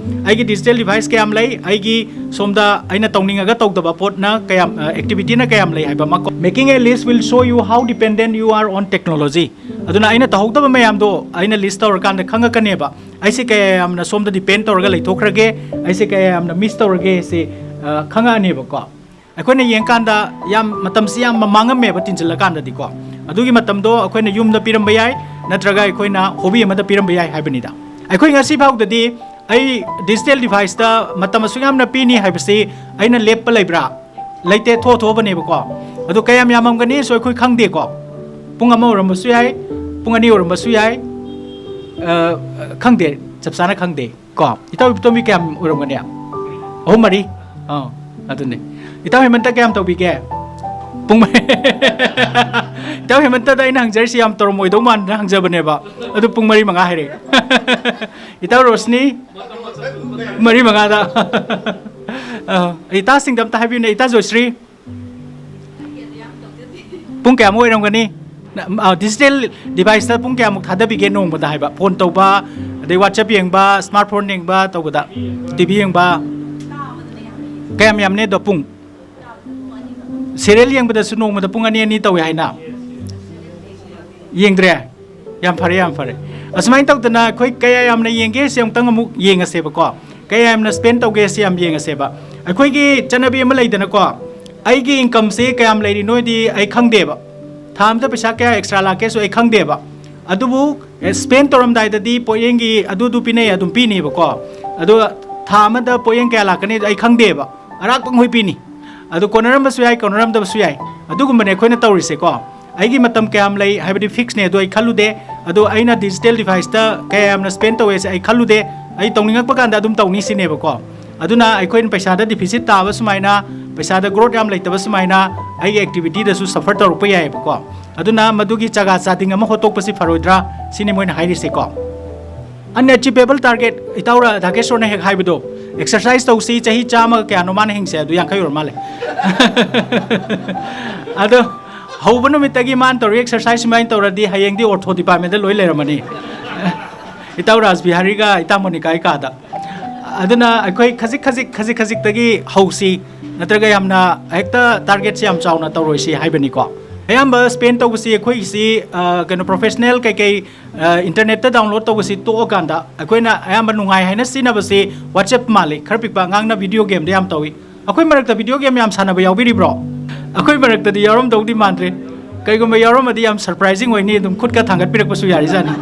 ꯑꯩꯒꯤ ꯗꯤꯖꯤꯇꯦꯜ ꯗꯤꯚꯥꯏꯁ ꯀꯌꯥꯝ ꯂꯩ, ꯑꯩꯒꯤ ꯁꯣꯝꯗ ꯑꯩꯅ ꯇꯧꯅꯤꯡꯉꯒ ꯇꯧꯗꯕ ꯄꯣꯠꯅ ꯀꯌꯥꯝ, ꯑꯦꯛꯇꯤꯚꯤꯇꯤꯅ ꯀꯌꯥꯝ ꯂꯩ ꯍꯥꯏꯕ ꯑꯃ꯫ Making a list will show you how dependent you are on technology. ꯑꯗꯨꯅ ꯑꯩꯅ ꯇꯧꯍꯧꯗꯕ ꯃꯌꯥꯝꯗꯣ ꯑꯩꯅ ꯂꯤꯁ ꯇꯧꯔꯀꯥꯟꯗ ꯈꯪꯉꯛꯀꯅꯦꯕ, ꯑꯩꯁꯦ ꯀꯌꯥ ꯌꯥꯝꯅ ꯁꯣꯝꯗ ꯗꯤꯄꯦꯟ ꯇꯧꯔꯒ ꯂꯩꯊꯣꯛꯈ꯭ꯔꯒꯦ, ꯑꯩꯁꯦ ꯀꯌꯥ ꯌꯥꯝꯅ ꯃꯤꯁ ꯇꯧꯔꯒꯦ ꯁꯤ ꯈꯪꯉꯛꯑꯅꯦꯕꯀꯣ꯫ ꯑꯩꯈꯣꯏꯅ ꯌꯦꯡꯀꯥꯟꯗ ꯌꯥꯝ ꯃꯇꯝꯁꯤ ꯌꯥꯝ ꯃꯥꯡꯉꯝꯃꯦꯕ ꯇꯤꯟꯁꯤꯜꯂꯀꯥꯟꯗꯗꯤꯀꯣ꯫ ꯑꯗꯨꯒꯤ ꯃꯇꯝꯗꯣ ꯑꯩꯈꯣꯏꯅ ꯌꯨꯝꯗ ꯄꯤꯔꯝꯕ ꯌꯥꯏ, ꯅꯠꯇ꯭ꯔꯒ ꯑꯩꯈꯣꯏꯅ ꯍꯣꯕꯤ ꯑꯃꯗ ꯄꯤꯔꯝꯕ ꯌꯥꯏ ꯍꯥꯏꯕꯅꯤꯗ꯫ ꯑꯩꯈꯣꯏ ꯉꯁꯤ ꯐꯥꯎꯗꯗꯤ ꯑꯩ ꯗꯤꯖꯤꯇꯦꯜ ꯗꯤꯚꯥꯏꯁꯇ ꯃꯇꯝ ꯑꯁꯨꯛ ꯌꯥꯝꯅ ꯄꯤꯅꯤ ꯍꯥꯏꯕꯁꯤ ꯑꯩꯅ ꯂꯦꯞꯄ ꯂꯩꯕ꯭ꯔꯥ? ꯂꯩꯇꯦ, ꯊꯣꯛꯑ ꯊꯣꯛꯑꯕꯅꯦꯕꯀꯣ꯫ ꯑꯗꯣ ꯀꯌꯥꯝ ꯌꯥꯝꯃꯝꯒꯅꯤꯁꯨ ꯑꯩꯈꯣꯏ ꯈꯪꯗꯦꯀꯣ꯫ ꯄꯨꯡ ꯑꯃ ꯑꯣꯏꯔꯝꯕꯁꯨ ꯌꯥꯏ, ꯄꯨꯡ ꯑꯅꯤ ꯑꯣꯏꯔꯝꯕꯁꯨ ꯌꯥꯏ, ꯑ, ꯈꯪꯗꯦ, ꯆꯞ ꯆꯥꯅ ꯈꯪꯗꯦ꯫ ꯀꯣ, ꯏꯇꯥꯎ ꯏꯕꯨꯇꯣꯝꯕꯤ ꯀꯌꯥꯝ ꯑꯣꯏꯔꯝꯒꯅꯤ? ꯑꯍꯨꯝ ꯃꯔꯤ? ꯑꯥ, ꯑꯗꯨꯅꯦ꯫ ꯏꯇꯥꯎ ꯍꯦꯃꯟꯇ ꯀꯌꯥꯝ ꯇꯧꯕꯤꯒꯦ? ꯄꯨꯡ ꯃꯔꯤ꯫ ꯏꯇꯥꯎ ꯍꯦꯃꯟꯇꯗ ꯑꯩꯅ ꯍꯪꯖꯔꯤꯁꯤ ꯌꯥꯝ ꯇꯧꯔꯝꯃꯣꯏꯗꯧ ꯃꯥꯟꯗꯅ ꯍꯪꯖꯕꯅꯦꯕ꯫ ꯑꯗꯨ ꯄꯨꯡ ꯃꯔꯤ ꯃꯉꯥ ꯍꯥꯏꯔꯛꯑꯦ꯫ ꯏꯇꯥꯎ ꯔꯣꯁꯅꯤ? ꯃꯔꯤ ꯃꯉꯥꯗ꯫ ꯑꯥ, ꯏꯇꯥꯁꯤꯡꯗ ꯑꯝꯇ ꯍꯥꯏꯕꯤꯌꯨꯅꯦ, ꯏꯇꯥ ꯖꯣꯏꯁ꯭ꯔꯤ? ꯄꯨꯡ ꯀꯌꯥꯃꯨꯛ ꯑꯣꯏꯔꯝꯒꯅꯤ? ꯅ-, ꯑ, ꯗꯤꯖꯤꯇꯦꯜ ꯗꯤꯚꯥꯏꯁꯇ ꯄꯨꯡ ꯀꯌꯥꯃꯨꯛ ꯊꯥꯗꯕꯤꯒꯦ ꯅꯣꯡꯃꯗ ꯍꯥꯏꯕ? ꯐꯣꯟ ꯇꯧꯕ, ꯑꯗꯩ WhatsApp ꯌꯦꯡꯕ, ꯁ꯭ꯃꯥꯔꯠ ꯐꯣꯟ ꯌꯦꯡꯕ ꯇꯧꯕꯗ, ꯇꯤ ꯚꯤ ꯌꯦꯡꯕ, ꯀꯌꯥꯝ ꯌꯥꯝꯅꯤ ꯑꯗꯣ ꯄꯨꯡ? ꯁꯦꯔꯤꯌꯦꯜ ꯌꯦꯡꯕꯗꯁꯨ ꯅꯣꯡꯃꯗ ꯄꯨꯡ ꯑꯅꯤ ꯑꯅꯤ ꯇꯧꯋꯦ ꯍꯥꯏꯅ? ꯌꯦꯡꯗ꯭ꯔꯦ? ꯌꯥꯝ ꯐꯔꯦ, ꯌꯥꯝ ꯐꯔꯦ꯫ ꯑꯁꯨꯃꯥꯏꯅ ꯇꯧꯗꯅ ꯑꯩꯈꯣꯏ ꯀꯌꯥ ꯌꯥꯝꯅ ꯌꯦꯡꯒꯦ ꯁꯤ ꯑꯃꯨꯛꯇꯪ ꯑꯃꯨꯛ ꯌꯦꯡꯉꯁꯦꯕꯀꯣ꯫ ꯀꯌꯥ ꯌꯥꯝꯅ ꯁ꯭ꯄꯦꯟ ꯇꯧꯒꯦ ꯁꯤ ꯌꯥꯝ ꯌꯦꯡꯉꯁꯦꯕ꯫ ꯑꯩꯈꯣꯏꯒꯤ ꯆꯠꯅꯕꯤ ꯑꯃ ꯂꯩꯗꯅꯀꯣ, "ꯑꯩꯒꯤ ꯏꯟꯀꯝꯁꯦ ꯀꯌꯥꯝ ꯂꯩꯔꯤꯅꯣꯗꯤ ꯑꯩ ꯈꯪꯗꯦꯕ, ꯊꯥ ꯑꯃꯗ ꯄꯩꯁꯥ ꯀꯌꯥ ꯑꯦꯛꯁꯇ꯭ꯔꯥ ꯂꯥꯛꯀꯦꯁꯨ ꯑꯩ ꯈꯪꯗꯦꯕ, ꯑꯗꯨꯕꯨ ꯁ꯭ꯄꯦꯟ ꯇꯧꯔꯝꯗꯥꯏꯗꯗꯤ ꯄꯣꯠꯌꯦꯡꯒꯤ ꯑꯗꯨꯗꯨ ꯄꯤꯅꯩ, ꯑꯗꯨꯝ ꯄꯤꯅꯦꯕꯀꯣ꯫ ꯑꯗꯣ ꯊꯥ ꯑꯃꯗ ꯄꯣꯠꯌꯦꯡ ꯀꯌꯥ ꯂꯥꯛꯀꯅꯤ ꯑꯩ ꯈꯪꯗꯦꯕ, ꯑꯔꯥꯛꯄ ꯉꯣꯏ ꯄꯤꯅꯤ꯫ ꯑꯗꯨ ꯀꯣꯟꯅꯔꯝꯕꯁꯨ ꯌꯥꯏ, ꯀꯣꯟꯅꯔꯝꯗꯕꯁꯨ ꯌꯥꯏ꯫ ꯑꯗꯨꯒꯨꯝꯕꯅꯦ ꯑꯩꯈꯣꯏꯅ ꯇꯧꯔꯤꯁꯦꯀꯣ꯫ ꯑꯩꯒꯤ ꯃꯇꯝ ꯀꯌꯥꯝ ꯂꯩ ꯍꯥꯏꯕꯗꯤ ꯐꯤꯛꯁꯅꯦ, ꯑꯗꯣ ꯑꯩ ꯈꯜꯂꯨꯗꯦ꯫ ꯑꯗꯣ ꯑꯩꯅ ꯗꯤꯖꯤꯇꯦꯜ ꯗꯤꯚꯥꯏꯁꯇ ꯀꯌꯥ ꯌꯥꯝꯅ ꯁ꯭ꯄꯦꯟ ꯇꯧꯋꯦꯁꯦ ꯑꯩ ꯈꯜꯂꯨꯗꯦ꯫ ꯑꯩ ꯇꯧꯅꯤꯡꯉꯛꯄ ꯀꯥꯟꯗ ꯑꯗꯨꯝ ꯇꯧꯅꯤ ꯁꯤꯅꯦꯕꯀꯣ꯫ ꯑꯗꯨꯅ ꯑꯩꯈꯣꯏꯅ ꯄꯩꯁꯥꯗ ꯗꯤꯐꯤꯁꯤꯠ ꯇꯥꯕ ꯁꯨꯃꯥꯏꯅ, ꯄꯩꯁꯥꯗ ꯒ꯭ꯔꯣꯠ ꯌꯥꯝ ꯂꯩꯇꯕ ꯁꯨꯃꯥꯏꯅ ꯑꯩꯒꯤ ꯑꯦꯛꯇꯤꯚꯤꯇꯤꯗꯁꯨ ꯁꯐꯔ ꯇꯧꯔꯛꯄ ꯌꯥꯏꯑꯕꯀꯣ꯫ ꯑꯗꯨꯅ ꯃꯗꯨꯒꯤ ꯆꯒꯥ ꯆꯥꯗꯤꯡ ꯑꯃ ꯍꯣꯠꯇꯣꯛꯄꯁꯤ ꯐꯔꯣꯏꯗ꯭ꯔꯥ ꯁꯤꯅꯤ ꯃꯣꯏꯅ ꯍꯥꯏꯔꯤꯁꯦꯀꯣ꯫ ꯑꯟꯑꯦꯆꯤꯚꯦꯕꯜ ꯇꯥꯔꯒꯦꯠ, ꯏꯇꯥꯎ ꯔꯥꯙꯥꯀꯦꯁꯣꯔꯅ ꯍꯦꯛ ꯍꯥꯏꯕꯗꯣ, ꯑꯦꯛꯁꯔꯁꯥꯏꯁ ꯇꯧꯁꯤ, ꯆꯍꯤ ꯆꯥꯝꯃꯒ ꯀꯌꯥꯅꯣ ꯃꯥꯅ ꯍꯤꯡꯁꯦ, ꯑꯗꯨ ꯌꯥꯡꯈꯩ ꯑꯣꯏꯔ ꯃꯥꯜꯂꯦ꯫ ꯑꯗꯣ ꯍꯧꯕ ꯅꯨꯃꯤꯠꯇꯒꯤ ꯃꯥꯅ ꯇꯧꯔꯤ ꯑꯦꯛꯁꯔꯁꯥꯏꯁ ꯁꯨꯃꯥꯏꯅ ꯇꯧꯔꯗꯤ ꯍꯌꯦꯡꯗꯤ ꯑꯣꯔꯊꯣ ꯗꯤꯄꯥꯔꯠꯃꯦꯟꯗ ꯂꯣꯏ ꯂꯩꯔꯝꯃꯅꯤ꯫ ꯏꯇꯥꯎ ꯔꯥꯖꯕꯤꯍꯥꯔꯤꯒ ꯏꯇꯥ ꯃꯣꯅꯤꯀꯥꯒꯤ ꯀꯥꯗ꯫ ꯑꯗꯨꯅ ꯑꯩꯈꯣꯏ ꯈꯖꯤꯛ ꯈꯖꯤꯛ ꯈꯖꯤꯛ ꯈꯖꯤꯛꯇꯒꯤ ꯍꯧꯁꯤ, ꯅꯠꯇ꯭ꯔꯒ ꯌꯥꯝꯅ ꯍꯦꯛꯇ ꯇꯥꯔꯒꯦꯠꯁꯦ ꯌꯥꯝ ꯆꯥꯎꯅ ꯇꯧꯔꯣꯏꯁꯤ ꯍꯥꯏꯕꯅꯤꯀꯣ꯫ ꯑꯌꯥꯝꯕ ꯁ꯭ꯄꯦꯟ ꯇꯧꯕꯁꯤ ꯑꯩꯈꯣꯏꯒꯤꯁꯤ, ꯑ, ꯀꯩꯅꯣ, ꯄ꯭ꯔꯣꯐꯦꯁꯅꯦꯜ ꯀꯩꯀꯩ, ꯑ, ꯏꯟꯇꯔꯅꯦꯠꯇ ꯗꯥꯎꯟꯂꯣꯗ ꯇꯧꯕꯁꯤ ꯇꯣꯛꯑꯀꯥꯟꯗ ꯑꯩꯈꯣꯏꯅ ꯑꯌꯥꯝꯕ ꯅꯨꯡꯉꯥꯏ ꯍꯥꯏꯅ ꯁꯤꯖꯤꯟꯅꯕꯁꯤ WhatsApp ꯃꯥꯜꯂꯤ꯫ ꯈꯔ ꯄꯤꯛꯄ ꯑꯉꯥꯡꯅ ꯚꯤꯗꯤꯑꯣ ꯒꯦꯝꯗ ꯌꯥꯝ ꯇꯧꯏ꯫ ꯑꯩꯈꯣꯏ ꯃꯔꯛꯇ ꯚꯤꯗꯤꯑꯣ ꯒꯦꯝ ꯌꯥꯝ ꯁꯥꯟꯅꯕ ꯌꯥꯎꯕꯤꯔꯤꯕ꯭ꯔꯣ? ꯑꯩꯈꯣꯏ ꯃꯔꯛꯇꯗꯤ ꯌꯥꯎꯔꯝꯗꯧꯗꯤ ꯃꯥꯟꯗ꯭ꯔꯦ꯫ ꯀꯩꯒꯨꯝꯕ ꯌꯥꯎꯔꯝꯃꯗꯤ ꯌꯥꯝ ꯁꯔꯄ꯭ꯔꯥꯏꯖꯤꯡ ꯑꯣꯏꯅꯤ, ꯑꯗꯨꯝ ꯈꯨꯠꯀ ꯊꯥꯡꯒꯠꯄꯤꯔꯛꯄꯁꯨ ꯌꯥꯔꯤꯖꯥꯠꯅꯤ꯫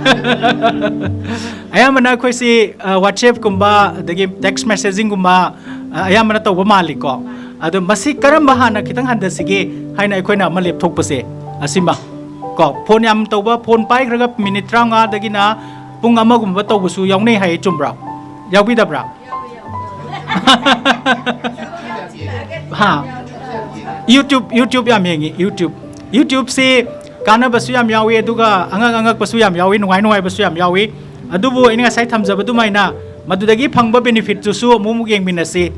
ꯑꯌꯥꯝꯕꯅ ꯑꯩꯈꯣꯏꯁꯤ, ꯑ, WhatsApp ꯀꯨꯝꯕ, ꯑꯗꯒꯤ text messaging ꯒꯨꯝꯕ, ꯑ, ꯑꯌꯥꯝꯕꯅ ꯇꯧꯕ ꯃꯥꯜꯂꯤꯀꯣ꯫ ꯑꯗꯣ ꯃꯁꯤ ꯀꯔꯝꯕ ꯍꯥꯟꯅ ꯈꯤꯇꯪ ꯍꯟꯊꯁꯤꯒꯦ ꯍꯥꯏꯅ ꯑꯩꯈꯣꯏꯅ ꯑꯃ ꯂꯦꯞꯊꯣꯛꯄꯁꯦ ꯑꯁꯤꯃ ꯀꯣ꯫ ꯐꯣꯟ ꯌꯥꯝ ꯇꯧꯕ, ꯐꯣꯟ ꯄꯥꯏꯈ꯭ꯔꯒ ꯃꯤꯅꯤꯠ ꯇꯔꯥꯃꯉꯥꯗꯒꯤꯅ ꯄꯨꯡ ꯑꯃꯒꯨꯝꯕ ꯇꯧꯕꯁꯨ ꯌꯥꯎꯅꯩ ꯍꯥꯏꯌꯦ, ꯆꯨꯝꯕ꯭ꯔꯥ? ꯌꯥꯎꯕꯤꯗꯕ꯭ꯔꯥ? ꯍꯥ? YouTube, YouTube ꯌꯥꯝ ꯌꯦꯡꯉꯤ, YouTube꯫ YouTubeꯁꯤ ꯀꯥꯟꯅꯕꯁꯨ ꯌꯥꯝ ꯌꯥꯎꯏ, ꯑꯗꯨꯒ ꯑꯉꯛ ꯑꯉꯛꯄꯁꯨ ꯌꯥꯝ ꯌꯥꯎꯏ, ꯅꯨꯡꯉꯥꯏ ꯅꯨꯡꯉꯥꯏꯕꯁꯨ ꯌꯥꯝ ꯌꯥꯎꯏ꯫ ꯑꯗꯨꯕꯨ ꯑꯩꯅ ꯉꯁꯥꯏ ꯊꯝꯖꯕ ꯑꯗꯨꯃꯥꯏꯅ ꯃꯗꯨꯗꯒꯤ ꯐꯪꯕ ꯕꯦꯅꯤꯐꯤꯠꯇꯨꯁꯨ ꯑꯃꯨꯛ ꯑꯃꯨꯛ ꯌꯦꯡꯃꯤꯟꯅꯁꯤ꯫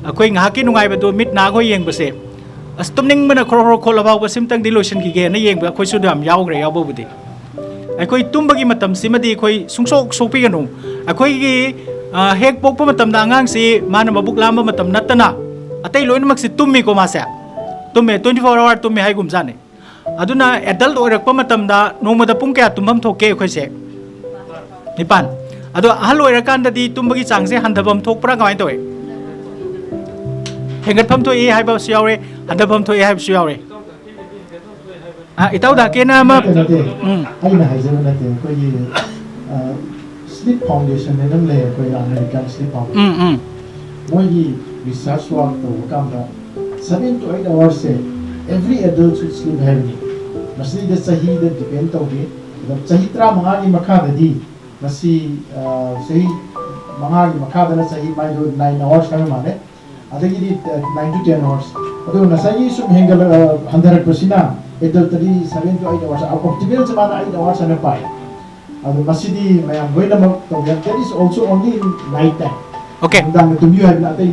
ꯑꯩꯈꯣꯏ ꯉꯥꯏꯍꯥꯛꯀꯤ ꯅꯨꯡꯉꯥꯏꯕꯗꯨ ꯃꯤꯠ ꯅꯥꯈꯣꯏ ꯌꯦꯡꯕꯁꯦ, ꯑꯁ, ꯇꯨꯝꯅꯤꯡꯕꯅ ꯈ꯭ꯔꯣ ꯈ꯭ꯔꯣ ꯈꯣꯠꯂ ꯐꯥꯎꯕ ꯁꯤꯝꯇꯪꯗꯤ ꯂꯣꯏꯁꯤꯟꯈꯤꯒꯦꯅ ꯌꯦꯡꯕ ꯑꯩꯈꯣꯏꯁꯨ ꯑꯗꯨ ꯌꯥꯝ ꯌꯥꯎꯈ꯭ꯔꯦ, ꯌꯥꯎꯕꯕꯨꯗꯤ꯫ ꯑꯩꯈꯣꯏ ꯇꯨꯝꯕꯒꯤ ꯃꯇꯝꯁꯤꯃꯗꯤ ꯑꯩꯈꯣꯏ ꯁꯨꯡꯁꯣꯛ ꯁꯣꯛꯄꯤꯒꯅꯨ꯫ ꯑꯩꯈꯣꯏꯒꯤ, ꯑ, ꯍꯦꯛ ꯄꯣꯛꯄ ꯃꯇꯝꯗ ꯑꯉꯥꯡꯁꯤ ꯃꯥꯅ ꯃꯕꯨꯛ ꯂꯥꯝꯕ ꯃꯇꯝ ꯅꯠꯇꯅ ꯑꯇꯩ ꯂꯣꯏꯅꯃꯛꯁꯤ ꯇꯨꯝꯃꯤꯀꯣ, ꯃꯥꯁꯦ ꯇꯨꯝꯃꯦ, twenty four hour ꯇꯨꯝꯃꯦ ꯍꯥꯏꯒꯨꯝꯖꯥꯠꯅꯤ꯫ ꯑꯗꯨꯅ ꯑꯦꯗꯜꯠ ꯑꯣꯏꯔꯛꯄ ꯃꯇꯝꯗ ꯅꯣꯡꯃꯗ ꯄꯨꯡ ꯀꯌꯥ ꯇꯨꯝꯐꯝ ꯊꯣꯛꯀꯦ ꯑꯩꯈꯣꯏꯁꯦ? ꯅꯤꯄꯥꯟ꯫ ꯑꯗꯣ ꯑꯍꯜ ꯑꯣꯏꯔꯀꯥꯟꯗꯗꯤ ꯇꯨꯝꯕꯒꯤ ꯆꯥꯡꯁꯦ ꯍꯟꯊꯐꯝ ꯊꯣꯛꯄ꯭ꯔꯥ, ꯀꯃꯥꯏꯅ ꯇꯧꯏ? ꯍꯦꯟꯒꯠꯐꯝ ꯊꯣꯛꯏ ꯍꯥꯏꯕꯁꯨ ꯌꯥꯎꯔꯦ, ꯍꯟꯊꯐꯝ ꯊꯣꯛꯏ ꯍꯥꯏꯕꯁꯨ ꯌꯥꯎꯔꯦ꯫ ꯑ, ꯏꯇꯥꯎ ꯗꯥꯀꯦꯅ ꯑꯃ, ꯅꯠꯇꯦ, ꯅꯠꯇꯦ꯫ ꯎꯝ꯫ ꯑꯩꯅ ꯍꯥꯏꯖꯕ ꯅꯠꯇꯦ, ꯑꯩꯈꯣꯏꯒꯤ, ꯑ, ꯁ꯭ꯂꯤꯞ ꯐꯥꯎꯟꯗꯦꯁꯟ ꯍꯥꯏꯅ ꯑꯃ ꯂꯩ, ꯑꯩꯈꯣꯏ ꯑꯃꯦꯔꯤꯀꯥꯟ ꯁ꯭ꯂꯤꯞ ꯐꯥꯎꯟꯗꯦꯁꯟ꯫ ꯎꯝ, ꯎꯝ꯫ ꯃꯣꯏꯒꯤ ꯔꯤꯁꯔꯆ ꯋꯥꯔꯛ ꯇꯧꯕ ꯀꯥꯟꯗ seven to eight hours say every adult should sleep ꯍꯥꯏꯕꯅꯤ꯫ ꯃꯁꯤꯗ ꯆꯍꯤꯗ ꯗꯤꯄꯦꯟ ꯇꯧꯗꯦ꯫ ꯑꯗꯣ ꯆꯍꯤ ꯇꯔꯥꯃꯉꯥꯒꯤ ꯃꯈꯥꯗꯗꯤ ꯃꯁꯤ, ꯑ, ꯆꯍꯤ ꯃꯉꯥꯒꯤ ꯃꯈꯥꯗꯅ ꯆꯍꯤ ꯃꯥꯏꯗꯣ nine hours ꯍꯥꯏꯕ ꯃꯥꯜꯂꯦ꯫ ꯑꯗꯒꯤꯗꯤ, ꯑ, nine to ten hours꯫ ꯑꯗꯨꯒ ꯉꯁꯥꯏꯒꯤ ꯁꯨꯝ ꯍꯦꯟꯒꯠꯂ-, ꯑ, ꯍꯟꯊꯔꯛꯄꯁꯤꯅ adultꯇꯗꯤ seven to eight hours, optimalꯁꯦ ꯃꯥꯅ eight hours ꯍꯥꯏꯅ ꯄꯥꯏ꯫ ꯑꯗꯣ ꯃꯁꯤꯗꯤ ꯃꯌꯥꯝ ꯂꯣꯏꯅꯃꯛ ꯇꯧꯕ ꯌꯥꯏ꯫ That is also only in night time꯫ Okay. ꯅꯨꯡꯗꯥꯡꯗ ꯇꯨꯝꯕꯤꯌꯨ ꯍꯥꯏꯕ ꯅꯠꯇꯦ꯫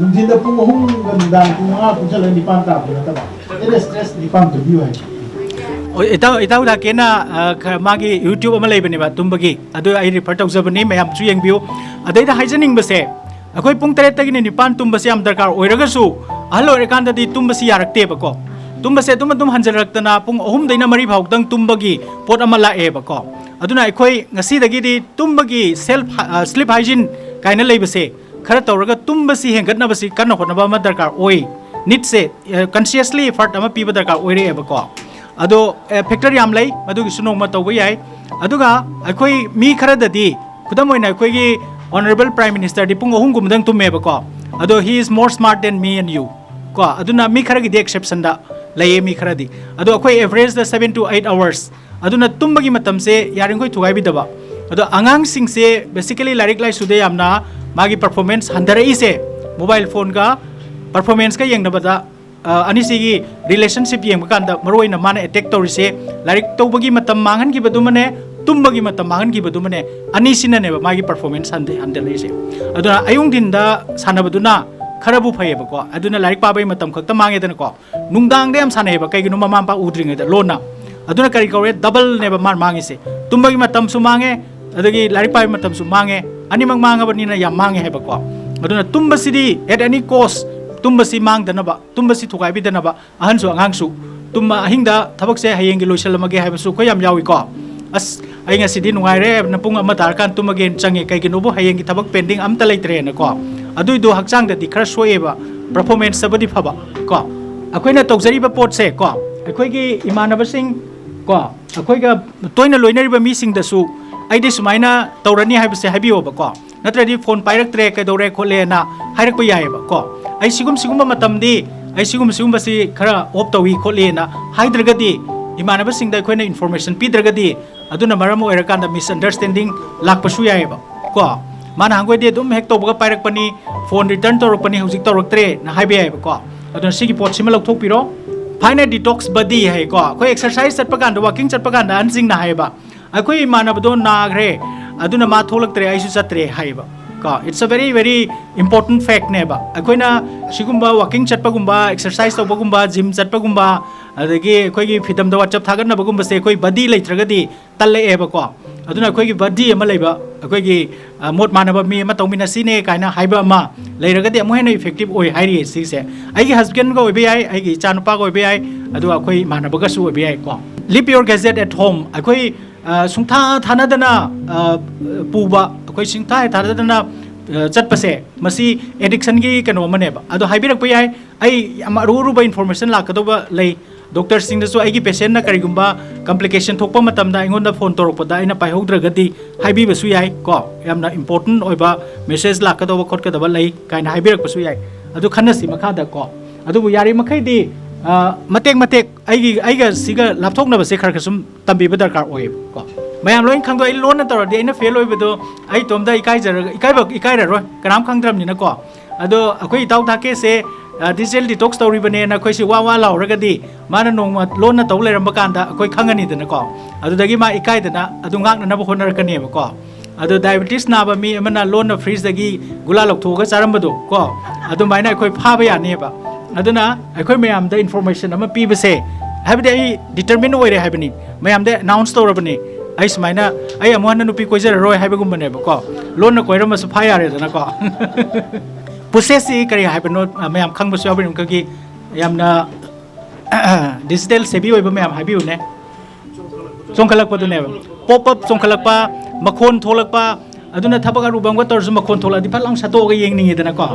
ꯅꯨꯡꯊꯤꯟꯗ ꯄꯨꯡ ꯑꯍꯨꯝꯒ ꯅꯨꯡꯗꯥꯡ ꯄꯨꯡ ꯃꯉꯥ ꯄꯨꯡꯁꯜꯂꯒ ꯅꯤꯄꯥꯟ ꯇꯥꯕꯗꯨ ꯅꯠꯇꯕ, at least ꯅꯤꯄꯥꯟ ꯇꯨꯝꯕꯤꯌꯨ ꯍꯥꯏꯕ꯫ ꯑꯣ, ꯏꯇꯥꯎ ꯏꯇꯥꯎ ꯗꯥꯀꯦꯅ, ꯑ, ꯈꯔ ꯃꯥꯒꯤ YouTube ꯑꯃ ꯂꯩꯕꯅꯦꯕ ꯇꯨꯝꯕꯒꯤ, ꯑꯗꯨ ꯑꯩ ꯔꯤꯐꯔ ꯇꯧꯖꯕꯅꯤ, ꯃꯌꯥꯝꯁꯨ ꯌꯦꯡꯕꯤꯌꯨ꯫ ꯑꯗꯩꯗ ꯍꯥꯏꯖꯅꯤꯡꯕꯁꯦ, ꯑꯩꯈꯣꯏ ꯄꯨꯡ ꯇꯔꯦꯠꯇꯒꯤꯅ ꯅꯤꯄꯥꯟ ꯇꯨꯝꯕꯁꯦ ꯌꯥꯝ ꯗꯔꯀꯥꯔ ꯑꯣꯏꯔꯒꯁꯨ, ꯑꯍꯜ ꯑꯣꯏꯔꯀꯥꯟꯗꯗꯤ ꯇꯨꯝꯕꯁꯤ ꯌꯥꯔꯛꯇꯦꯕꯀꯣ꯫ ꯇꯨꯝꯕꯁꯦ ꯑꯗꯨꯝ ꯑꯗꯨꯝ ꯍꯟꯖꯜꯂꯛꯇꯅ ꯄꯨꯡ ꯑꯍꯨꯝꯗꯩꯅ ꯃꯔꯤ ꯐꯥꯎꯗꯪ ꯇꯨꯝꯕꯒꯤ ꯄꯣꯠ ꯑꯃ ꯂꯥꯛꯑꯦꯕꯀꯣ꯫ ꯑꯗꯨꯅ ꯑꯩꯈꯣꯏ ꯉꯁꯤꯗꯒꯤꯗꯤ ꯇꯨꯝꯕꯒꯤ self, ꯑ, sleep hygiene ꯀꯥꯏꯅ ꯂꯩꯕꯁꯦ ꯈꯔ ꯇꯧꯔꯒ ꯇꯨꯝꯕꯁꯤ ꯍꯦꯟꯒꯠꯅꯕꯁꯤ ꯀꯟꯅ ꯍꯣꯠꯅꯕ ꯑꯃ ꯗꯔꯀꯥꯔ ꯑꯣꯏ꯫ ꯅꯤꯠꯁꯦ, ꯑ, consciously effort ꯑꯃ ꯄꯤꯕ ꯗꯔꯀꯥꯔ ꯑꯣꯏꯔꯛꯑꯦꯕꯀꯣ꯫ ꯑꯗꯣ, ꯑ, factor ꯌꯥꯝ ꯂꯩ, ꯃꯗꯨꯒꯤꯁꯨ ꯅꯣꯡꯃ ꯇꯧꯕ ꯌꯥꯏ꯫ ꯑꯗꯨꯒ ꯑꯩꯈꯣꯏ ꯃꯤ ꯈꯔꯗꯗꯤ, ꯈꯨꯗꯝ ꯑꯣꯏꯅ ꯑꯩꯈꯣꯏꯒꯤ Honourable Prime Ministerꯗꯤ ꯄꯨꯡ ꯑꯍꯨꯝꯒꯨꯝꯕꯗꯪ ꯇꯨꯝꯃꯦꯕꯀꯣ꯫ ꯑꯗꯣ he is more smart than me and you ꯀꯣ꯫ ꯑꯗꯨꯅ ꯃꯤ ꯈꯔꯒꯤꯗꯤ exceptionꯗ ꯂꯩꯌꯦ, ꯃꯤ ꯈꯔꯗꯤ꯫ ꯑꯗꯣ ꯑꯩꯈꯣꯏ averageꯗ seven to eight hours꯫ ꯑꯗꯨꯅ ꯇꯨꯝꯕꯒꯤ ꯃꯇꯝꯁꯦ ꯌꯥꯔꯤꯈꯣꯏ ꯊꯨꯒꯥꯏꯕꯤꯗꯕ꯫ ꯑꯗꯣ ꯑꯉꯥꯡꯁꯤꯡꯁꯦ basically ꯂꯥꯏꯔꯤꯛ ꯂꯥꯏꯁꯨꯗ ꯌꯥꯝꯅ ꯃꯥꯒꯤ performance ꯍꯟꯊꯔꯛꯏꯁꯦ mobile phoneꯒ performanceꯀ ꯌꯦꯡꯅꯕꯗ, ꯑ, ꯑꯅꯤꯁꯤꯒꯤ relationship ꯌꯦꯡꯕ ꯀꯥꯟꯗ ꯃꯔꯨꯑꯣꯏꯅ ꯃꯥꯅ attack ꯇꯧꯔꯤꯁꯦ ꯂꯥꯏꯔꯤꯛ ꯇꯧꯕꯒꯤ ꯃꯇꯝ ꯃꯥꯡꯍꯟꯈꯤꯕꯗꯨꯃꯅꯦ, ꯇꯨꯝꯕꯒꯤ ꯃꯇꯝ ꯃꯥꯡꯍꯟꯈꯤꯕꯗꯨꯃꯅꯦ, ꯑꯅꯤꯁꯤꯅꯅꯦꯕ ꯃꯥꯒꯤ performance ꯍꯟꯊ-, ꯍꯟꯊꯔꯛꯏꯁꯦ꯫ ꯑꯗꯨꯅ ꯑꯌꯨꯛ ꯅꯨꯡꯊꯤꯟꯗ ꯁꯥꯟꯅꯕꯗꯨꯅ ꯈꯔꯕꯨ ꯐꯩꯌꯦꯕꯀꯣ꯫ ꯑꯗꯨꯅ ꯂꯥꯏꯔꯤꯛ ꯄꯥꯕꯒꯤ ꯃꯇꯝ ꯈꯛꯇ ꯃꯥꯡꯉꯦꯗꯅꯀꯣ꯫ ꯅꯨꯡꯗꯥꯡꯗ ꯌꯥꯝ ꯁꯥꯟꯅꯩꯌꯦꯕ, ꯀꯩꯒꯤꯅꯣ, ꯃꯃꯥ ꯃꯄꯥ ꯎꯗ꯭ꯔꯤꯉꯩꯗ ꯂꯣꯟꯅ꯫ ꯑꯗꯨꯅ ꯀꯔꯤ ꯀꯧꯔꯦ? Doubleꯅꯦꯕ ꯃꯥꯅ ꯃꯥꯡꯉꯤꯁꯦ꯫ ꯇꯨꯝꯕꯒꯤ ꯃꯇꯝꯁꯨ ꯃꯥꯡꯉꯦ, ꯑꯗꯒꯤ ꯂꯥꯏꯔꯤꯛ ꯄꯥꯕꯒꯤ ꯃꯇꯝꯁꯨ ꯃꯥꯡꯉꯦ꯫ ꯑꯅꯤꯃꯛ ꯃꯥꯡꯉꯕꯅꯤꯅ ꯌꯥꯝ ꯃꯥꯡꯉꯦ ꯍꯥꯏꯕꯀꯣ꯫ ꯑꯗꯨꯅ ꯇꯨꯝꯕꯁꯤꯗꯤ at any cost, ꯇꯨꯝꯕꯁꯤ ꯃꯥꯡꯗꯅꯕ, ꯇꯨꯝꯕꯁꯤ ꯊꯨꯒꯥꯏꯕꯤꯗꯅꯕ, ꯑꯍꯟꯁꯨ ꯑꯉꯥꯡꯁꯨ꯫ ꯇꯨꯝꯕ, ꯑꯍꯤꯡꯗ ꯊꯕꯛꯁꯦ ꯍꯌꯦꯡꯒꯤ ꯂꯣꯏꯁꯤꯜꯂꯝꯃꯒꯦ ꯍꯥꯏꯕꯁꯨ ꯑꯩꯈꯣꯏ ꯌꯥꯝ ꯌꯥꯎꯏꯀꯣ꯫ "ꯑꯁ, ꯑꯩ ꯉꯁꯤꯗꯤ ꯅꯨꯡꯉꯥꯏꯔꯦ, ꯅ ꯄꯨꯡ ꯑꯃ ꯇꯥꯔꯀꯥꯟꯗ ꯇꯨꯝꯃꯒꯦꯅ ꯆꯪꯉꯦ, ꯀꯩꯒꯤꯅꯣꯕꯨ ꯍꯌꯦꯡꯒꯤ ꯊꯕꯛ pending ꯑꯝꯇ ꯂꯩꯇ꯭ꯔꯦꯅꯀꯣ"꯫ ꯑꯗꯨꯏꯗꯣ ꯍꯛꯆꯥꯡꯗꯗꯤ ꯈꯔ ꯁꯣꯛꯑꯦꯕ, performanceꯇꯕꯨꯗꯤ ꯐꯕ ꯀꯣ꯫ ꯑꯩꯈꯣꯏꯅ ꯇꯧꯖꯔꯤꯕ ꯄꯣꯠꯁꯦ ꯀꯣ, ꯑꯩꯈꯣꯏꯒꯤ ꯏꯃꯥꯟꯅꯕꯁꯤꯡ ꯀꯣ, ꯑꯩꯈꯣꯏꯒ ꯇꯣꯏꯅ ꯂꯣꯏꯅꯔꯤꯕ ꯃꯤꯁꯤꯡꯗꯁꯨ "ꯑꯩꯗꯤ ꯁꯨꯃꯥꯏꯅ ꯇꯧꯔꯅꯤ" ꯍꯥꯏꯕꯁꯦ ꯍꯥꯏꯕꯤꯌꯣꯕꯀꯣ꯫ ꯅꯠꯇ꯭ꯔꯗꯤ "ꯐꯣꯟ ꯄꯥꯏꯔꯛꯇ꯭ꯔꯦ, ꯀꯩꯗꯧꯔꯦ ꯈꯣꯠꯂꯦꯅ" ꯍꯥꯏꯔꯛꯄ ꯌꯥꯏꯑꯕ ꯀꯣ꯫ "ꯑꯩ ꯁꯤꯒꯨꯝ ꯁꯤꯒꯨꯝꯕ ꯃꯇꯝꯗꯤ, ꯑꯩ ꯁꯤꯒꯨꯝ ꯁꯤꯒꯨꯝꯕꯁꯤ ꯈꯔ off ꯇꯧꯏ ꯈꯣꯠꯂꯤꯅ" ꯍꯥꯏꯗ꯭ꯔꯒꯗꯤ ꯏꯃꯥꯟꯅꯕꯁꯤꯡꯗ ꯑꯩꯈꯣꯏꯅ ꯏꯟꯐꯣꯔꯃꯦꯁꯟ ꯄꯤꯗ꯭ꯔꯒꯗꯤ ꯑꯗꯨꯅ ꯃꯔꯝ ꯑꯣꯏꯔꯀꯥꯟꯗ ꯃꯤꯁꯑꯟꯗꯔꯁ꯭ꯇꯦꯟꯗꯤꯡ ꯂꯥꯛꯄꯁꯨ ꯌꯥꯏꯑꯕ ꯀꯣ꯫ ꯃꯥꯅ ꯍꯪꯒꯣꯏꯗꯤ ꯑꯗꯨꯝ ꯍꯦꯛ ꯇꯧꯕꯒ ꯄꯥꯏꯔꯛꯄꯅꯤ, ꯐꯣꯟ ꯔꯤꯇꯔꯟ ꯇꯧꯔꯛꯄꯅꯤ, ꯍꯧꯖꯤꯛ ꯇꯧꯔꯛꯇ꯭ꯔꯦꯅ ꯍꯥꯏꯕ ꯌꯥꯏꯑꯕꯀꯣ꯫ ꯑꯗꯨꯅ ꯁꯤꯒꯤ ꯄꯣꯠꯁꯤꯃ ꯂꯧꯊꯣꯛꯄꯤꯔꯣ꯫ ꯐꯥꯏꯅ ꯗꯤꯇꯣꯛꯁ ꯕꯗꯤ ꯍꯥꯏꯀꯣ, ꯑꯩꯈꯣꯏ ꯑꯦꯛꯁꯔꯁꯥꯏꯁ ꯆꯠꯄ ꯀꯥꯟꯗ, ꯋꯥꯀꯤꯡ ꯆꯠꯄ ꯀꯥꯟꯗ ꯑꯍꯟꯁꯤꯡꯅ ꯍꯥꯏꯌꯦꯕ, ꯑꯩꯈꯣꯏ ꯏꯃꯥꯟꯅꯕꯗꯣ ꯅꯥꯈ꯭ꯔꯦ, ꯑꯗꯨꯅ ꯃꯥ ꯊꯣꯛꯂꯛꯇ꯭ꯔꯦ, ꯑꯩꯁꯨ ꯆꯠꯇ꯭ꯔꯦ ꯍꯥꯏꯌꯦꯕ ꯀꯣ꯫ It's a very very important factꯅꯦꯕ꯫ ꯑꯩꯈꯣꯏꯅ ꯁꯤꯒꯨꯝꯕ ꯋꯥꯀꯤꯡ ꯆꯠꯄꯒꯨꯝꯕ, ꯑꯦꯛꯁꯔꯁꯥꯏꯁ ꯇꯧꯕꯒꯨꯝꯕ, ꯖꯤꯝ ꯆꯠꯄꯒꯨꯝꯕ, ꯑꯗꯒꯤ ꯑꯩꯈꯣꯏꯒꯤ ꯐꯤꯗꯝꯗ ꯋꯥꯆꯞ ꯊꯥꯒꯠꯅꯕꯒꯨꯝꯕꯁꯦ ꯑꯩꯈꯣꯏ ꯕꯗꯤ ꯂꯩꯇ꯭ꯔꯒꯗꯤ ꯇꯜꯂꯛꯑꯦꯕꯀꯣ꯫ ꯑꯗꯨꯅ ꯑꯩꯈꯣꯏꯒꯤ ꯕꯗꯤ ꯑꯃ ꯂꯩꯕ, ꯑꯩꯈꯣꯏꯒꯤ, ꯑ, ꯃꯣꯠ ꯃꯥꯟꯅꯕ ꯃꯤ ꯑꯃ ꯇꯧꯃꯤꯟꯅꯁꯤꯅꯦ ꯀꯥꯏꯅ ꯍꯥꯏꯕ ꯑꯃ ꯂꯩꯔꯒꯗꯤ ꯑꯃꯨꯛ ꯍꯦꯟꯅ ꯏꯐꯦꯛꯇꯤꯞ ꯑꯣꯏ ꯍꯥꯏꯔꯤꯌꯦ ꯁꯤꯁꯦ꯫ ꯑꯩꯒꯤ ꯍꯁꯕꯦꯟꯒ ꯑꯣꯏꯕ ꯌꯥꯏ, ꯑꯩꯒꯤ ꯏꯆꯥꯅꯨꯄꯥꯒ ꯑꯣꯏꯕ ꯌꯥꯏ, ꯑꯗꯨꯒ ꯑꯩꯈꯣꯏ ꯏꯃꯥꯟꯅꯕꯒꯁꯨ ꯑꯣꯏꯕ ꯌꯥꯏꯀꯣ꯫ Leave your gadget at home꯫ ꯑꯩꯈꯣꯏ, ꯑ, ꯁꯨꯡꯊꯥ ꯊꯥꯅꯗꯅ, ꯑ, ꯄꯨꯕ, ꯑꯩꯈꯣꯏ ꯁꯨꯡꯊꯥ ꯊꯥꯅꯗꯅ, ꯑ, ꯆꯠꯄꯁꯦ, ꯃꯁꯤ ꯑꯦꯗꯤꯛꯁꯟꯒꯤ ꯀꯩꯅꯣ ꯑꯃꯅꯦꯕ꯫ ꯑꯗꯣ ꯍꯥꯏꯕꯤꯔꯛꯄ ꯌꯥꯏ, ꯑꯩ ꯌꯥꯝ ꯑꯔꯨ ꯑꯔꯨꯕ ꯏꯟꯐꯣꯔꯃꯦꯁꯟ ꯂꯥꯛꯀꯗꯧꯕ ꯂꯩ꯫ ꯗꯣꯛꯇꯔꯁꯤꯡꯗꯁꯨ ꯑꯩꯒꯤ ꯄꯦꯁꯦꯟꯅ ꯀꯔꯤꯒꯨꯝꯕ ꯀꯝꯄ꯭ꯂꯤꯀꯦꯁꯟ ꯊꯣꯛꯄ ꯃꯇꯝꯗ ꯑꯩꯉꯣꯟꯗ ꯐꯣꯟ ꯇꯧꯔꯛꯄꯗ ꯑꯩꯅ ꯄꯥꯏꯍꯧꯗ꯭ꯔꯒꯗꯤ ꯍꯥꯏꯕꯤꯕꯁꯨ ꯌꯥꯏ ꯀꯣ, ꯌꯥꯝꯅ ꯏꯝꯄꯣꯔꯇꯦꯟ ꯑꯣꯏꯕ ꯃꯦꯁꯦꯖ ꯂꯥꯛꯀꯗꯧꯕ ꯈꯣꯠꯀꯗꯕ ꯂꯩ ꯀꯥꯏꯅ ꯍꯥꯏꯕꯤꯔꯛꯄꯁꯨ ꯌꯥꯏ꯫ ꯑꯗꯨ ꯈꯟꯅꯁꯤ ꯃꯈꯥꯗ ꯀꯣ꯫ ꯑꯗꯨꯕꯨ ꯌꯥꯔꯤꯃꯈꯩꯗꯤ, ꯑ, ꯃꯇꯦꯛ ꯃꯇꯦꯛ ꯑꯩꯒꯤ, ꯑꯩꯒ ꯁꯤꯒ ꯂꯥꯞꯊꯣꯛꯅꯕꯁꯦ ꯈꯔ ꯈꯔ ꯁꯨꯝ ꯇꯝꯕꯤꯕ ꯗꯔꯀꯥꯔ ꯑꯣꯏꯌꯦꯕ ꯀꯣ꯫ ꯃꯌꯥꯝ ꯂꯣꯏ ꯈꯪꯗꯣꯛ, ꯑꯩ ꯂꯣꯟꯅ ꯇꯧꯔꯗꯤ ꯑꯩꯅ ꯐꯦꯜ ꯑꯣꯏꯕꯗꯣ ꯑꯩ ꯏꯇꯣꯝꯇ ꯏꯀꯥꯏꯖꯔꯒ, ꯏꯀꯥꯏꯕ, ꯏꯀꯥꯏꯔꯔꯣꯏ, ꯀꯅꯥꯝ ꯈꯪꯗ꯭ꯔꯕꯅꯤꯅꯀꯣ꯫ ꯑꯗꯣ ꯑꯩꯈꯣꯏ ꯏꯇꯥꯎ ꯊꯥꯀꯦꯁꯦ, ꯑ, ꯗꯤꯖꯤꯇꯦꯜ ꯗꯤꯇꯣꯛꯁ ꯇꯧꯔꯤꯕꯅꯦꯅ ꯑꯩꯈꯣꯏꯁꯦ ꯋꯥ ꯋꯥ ꯂꯥꯎꯔꯒꯗꯤ ꯃꯥꯅ ꯅꯣꯡꯃ ꯂꯣꯟꯅ ꯇꯧ ꯂꯩꯔꯝꯕ ꯀꯥꯟꯗ ꯑꯩꯈꯣꯏ ꯈꯪꯉꯅꯤꯗꯅꯀꯣ꯫ ꯑꯗꯨꯗꯒꯤ ꯃꯥ ꯏꯀꯥꯏꯗꯅ ꯑꯗꯨ ꯉꯥꯛꯅꯅꯕ ꯍꯣꯠꯅꯔꯛꯀꯅꯦꯕꯀꯣ꯫ ꯑꯗꯣ ꯗꯥꯏꯕꯦꯇꯤꯁ ꯅꯥꯕ ꯃꯤ ꯑꯃꯅ ꯂꯣꯟꯅ ꯐ꯭ꯔꯤꯖꯇꯒꯤ ꯒꯨꯂꯥ ꯂꯧꯊꯣꯛꯑꯒ ꯆꯥꯔꯝꯕꯗꯣ ꯀꯣ, ꯑꯗꯨꯃꯥꯏꯅ ꯑꯩꯈꯣꯏ ꯐꯥꯕ ꯌꯥꯅꯦꯕ꯫ ꯑꯗꯨꯅ ꯑꯩꯈꯣꯏ ꯃꯌꯥꯝꯗ ꯏꯟꯐꯣꯔꯃꯦꯁꯟ ꯑꯃ ꯄꯤꯕꯁꯦ, ꯍꯥꯏꯕꯗꯤ ꯑꯩ ꯗꯤꯇꯔꯃꯤꯟ ꯑꯣꯏꯔꯦ ꯍꯥꯏꯕꯅꯤ, ꯃꯌꯥꯝꯗ ꯑꯅꯥꯎꯟꯁ ꯇꯧꯔꯕꯅꯤ, ꯑꯩ ꯁꯨꯃꯥꯏꯅ, ꯑꯩ ꯑꯃꯨꯛ ꯍꯟꯅ ꯅꯨꯄꯤ ꯀꯣꯏꯖꯔꯔꯣꯏ ꯍꯥꯏꯕꯒꯨꯝꯕꯅꯦꯕꯀꯣ꯫ ꯂꯣꯟꯅ ꯀꯣꯏꯔꯝꯃꯁꯨ ꯐꯥ ꯌꯥꯔꯦꯗꯅꯀꯣ꯫ ꯄ꯭ꯔꯣꯁꯦꯁꯁꯤ ꯀꯔꯤ ꯍꯥꯏꯕꯅꯣ, ꯃꯌꯥꯝ ꯈꯪꯕꯁꯨ ꯌꯥꯎꯕꯅꯤ꯫ ꯑꯩꯈꯣꯏꯒꯤ ꯌꯥꯝꯅ ꯗꯤꯖꯤꯇꯦꯜ ꯁꯦꯕꯤ ꯑꯣꯏꯕ ꯃꯌꯥꯝ ꯍꯥꯏꯕꯤꯌꯨꯅꯦ꯫ ꯆꯣꯡꯈꯠꯂꯛꯄꯗꯨꯅꯦꯕ꯫ ꯄꯣꯞ ꯑꯞ ꯆꯣꯡꯈꯠꯂꯛꯄ, ꯃꯈꯣꯟ ꯊꯣꯛꯂꯛꯄ, ꯑꯗꯨꯅ ꯊꯕꯛ ꯑꯔꯨꯕ ꯑꯃꯒ ꯇꯧꯔꯁꯨ ꯃꯈꯣꯟ ꯊꯣꯛꯂꯛꯑꯗꯤ ꯐꯠ ꯂꯥꯎ ꯁꯠꯇꯣꯛꯑꯒ ꯌꯦꯡꯅꯤꯡꯉꯤꯗꯅꯀꯣ꯫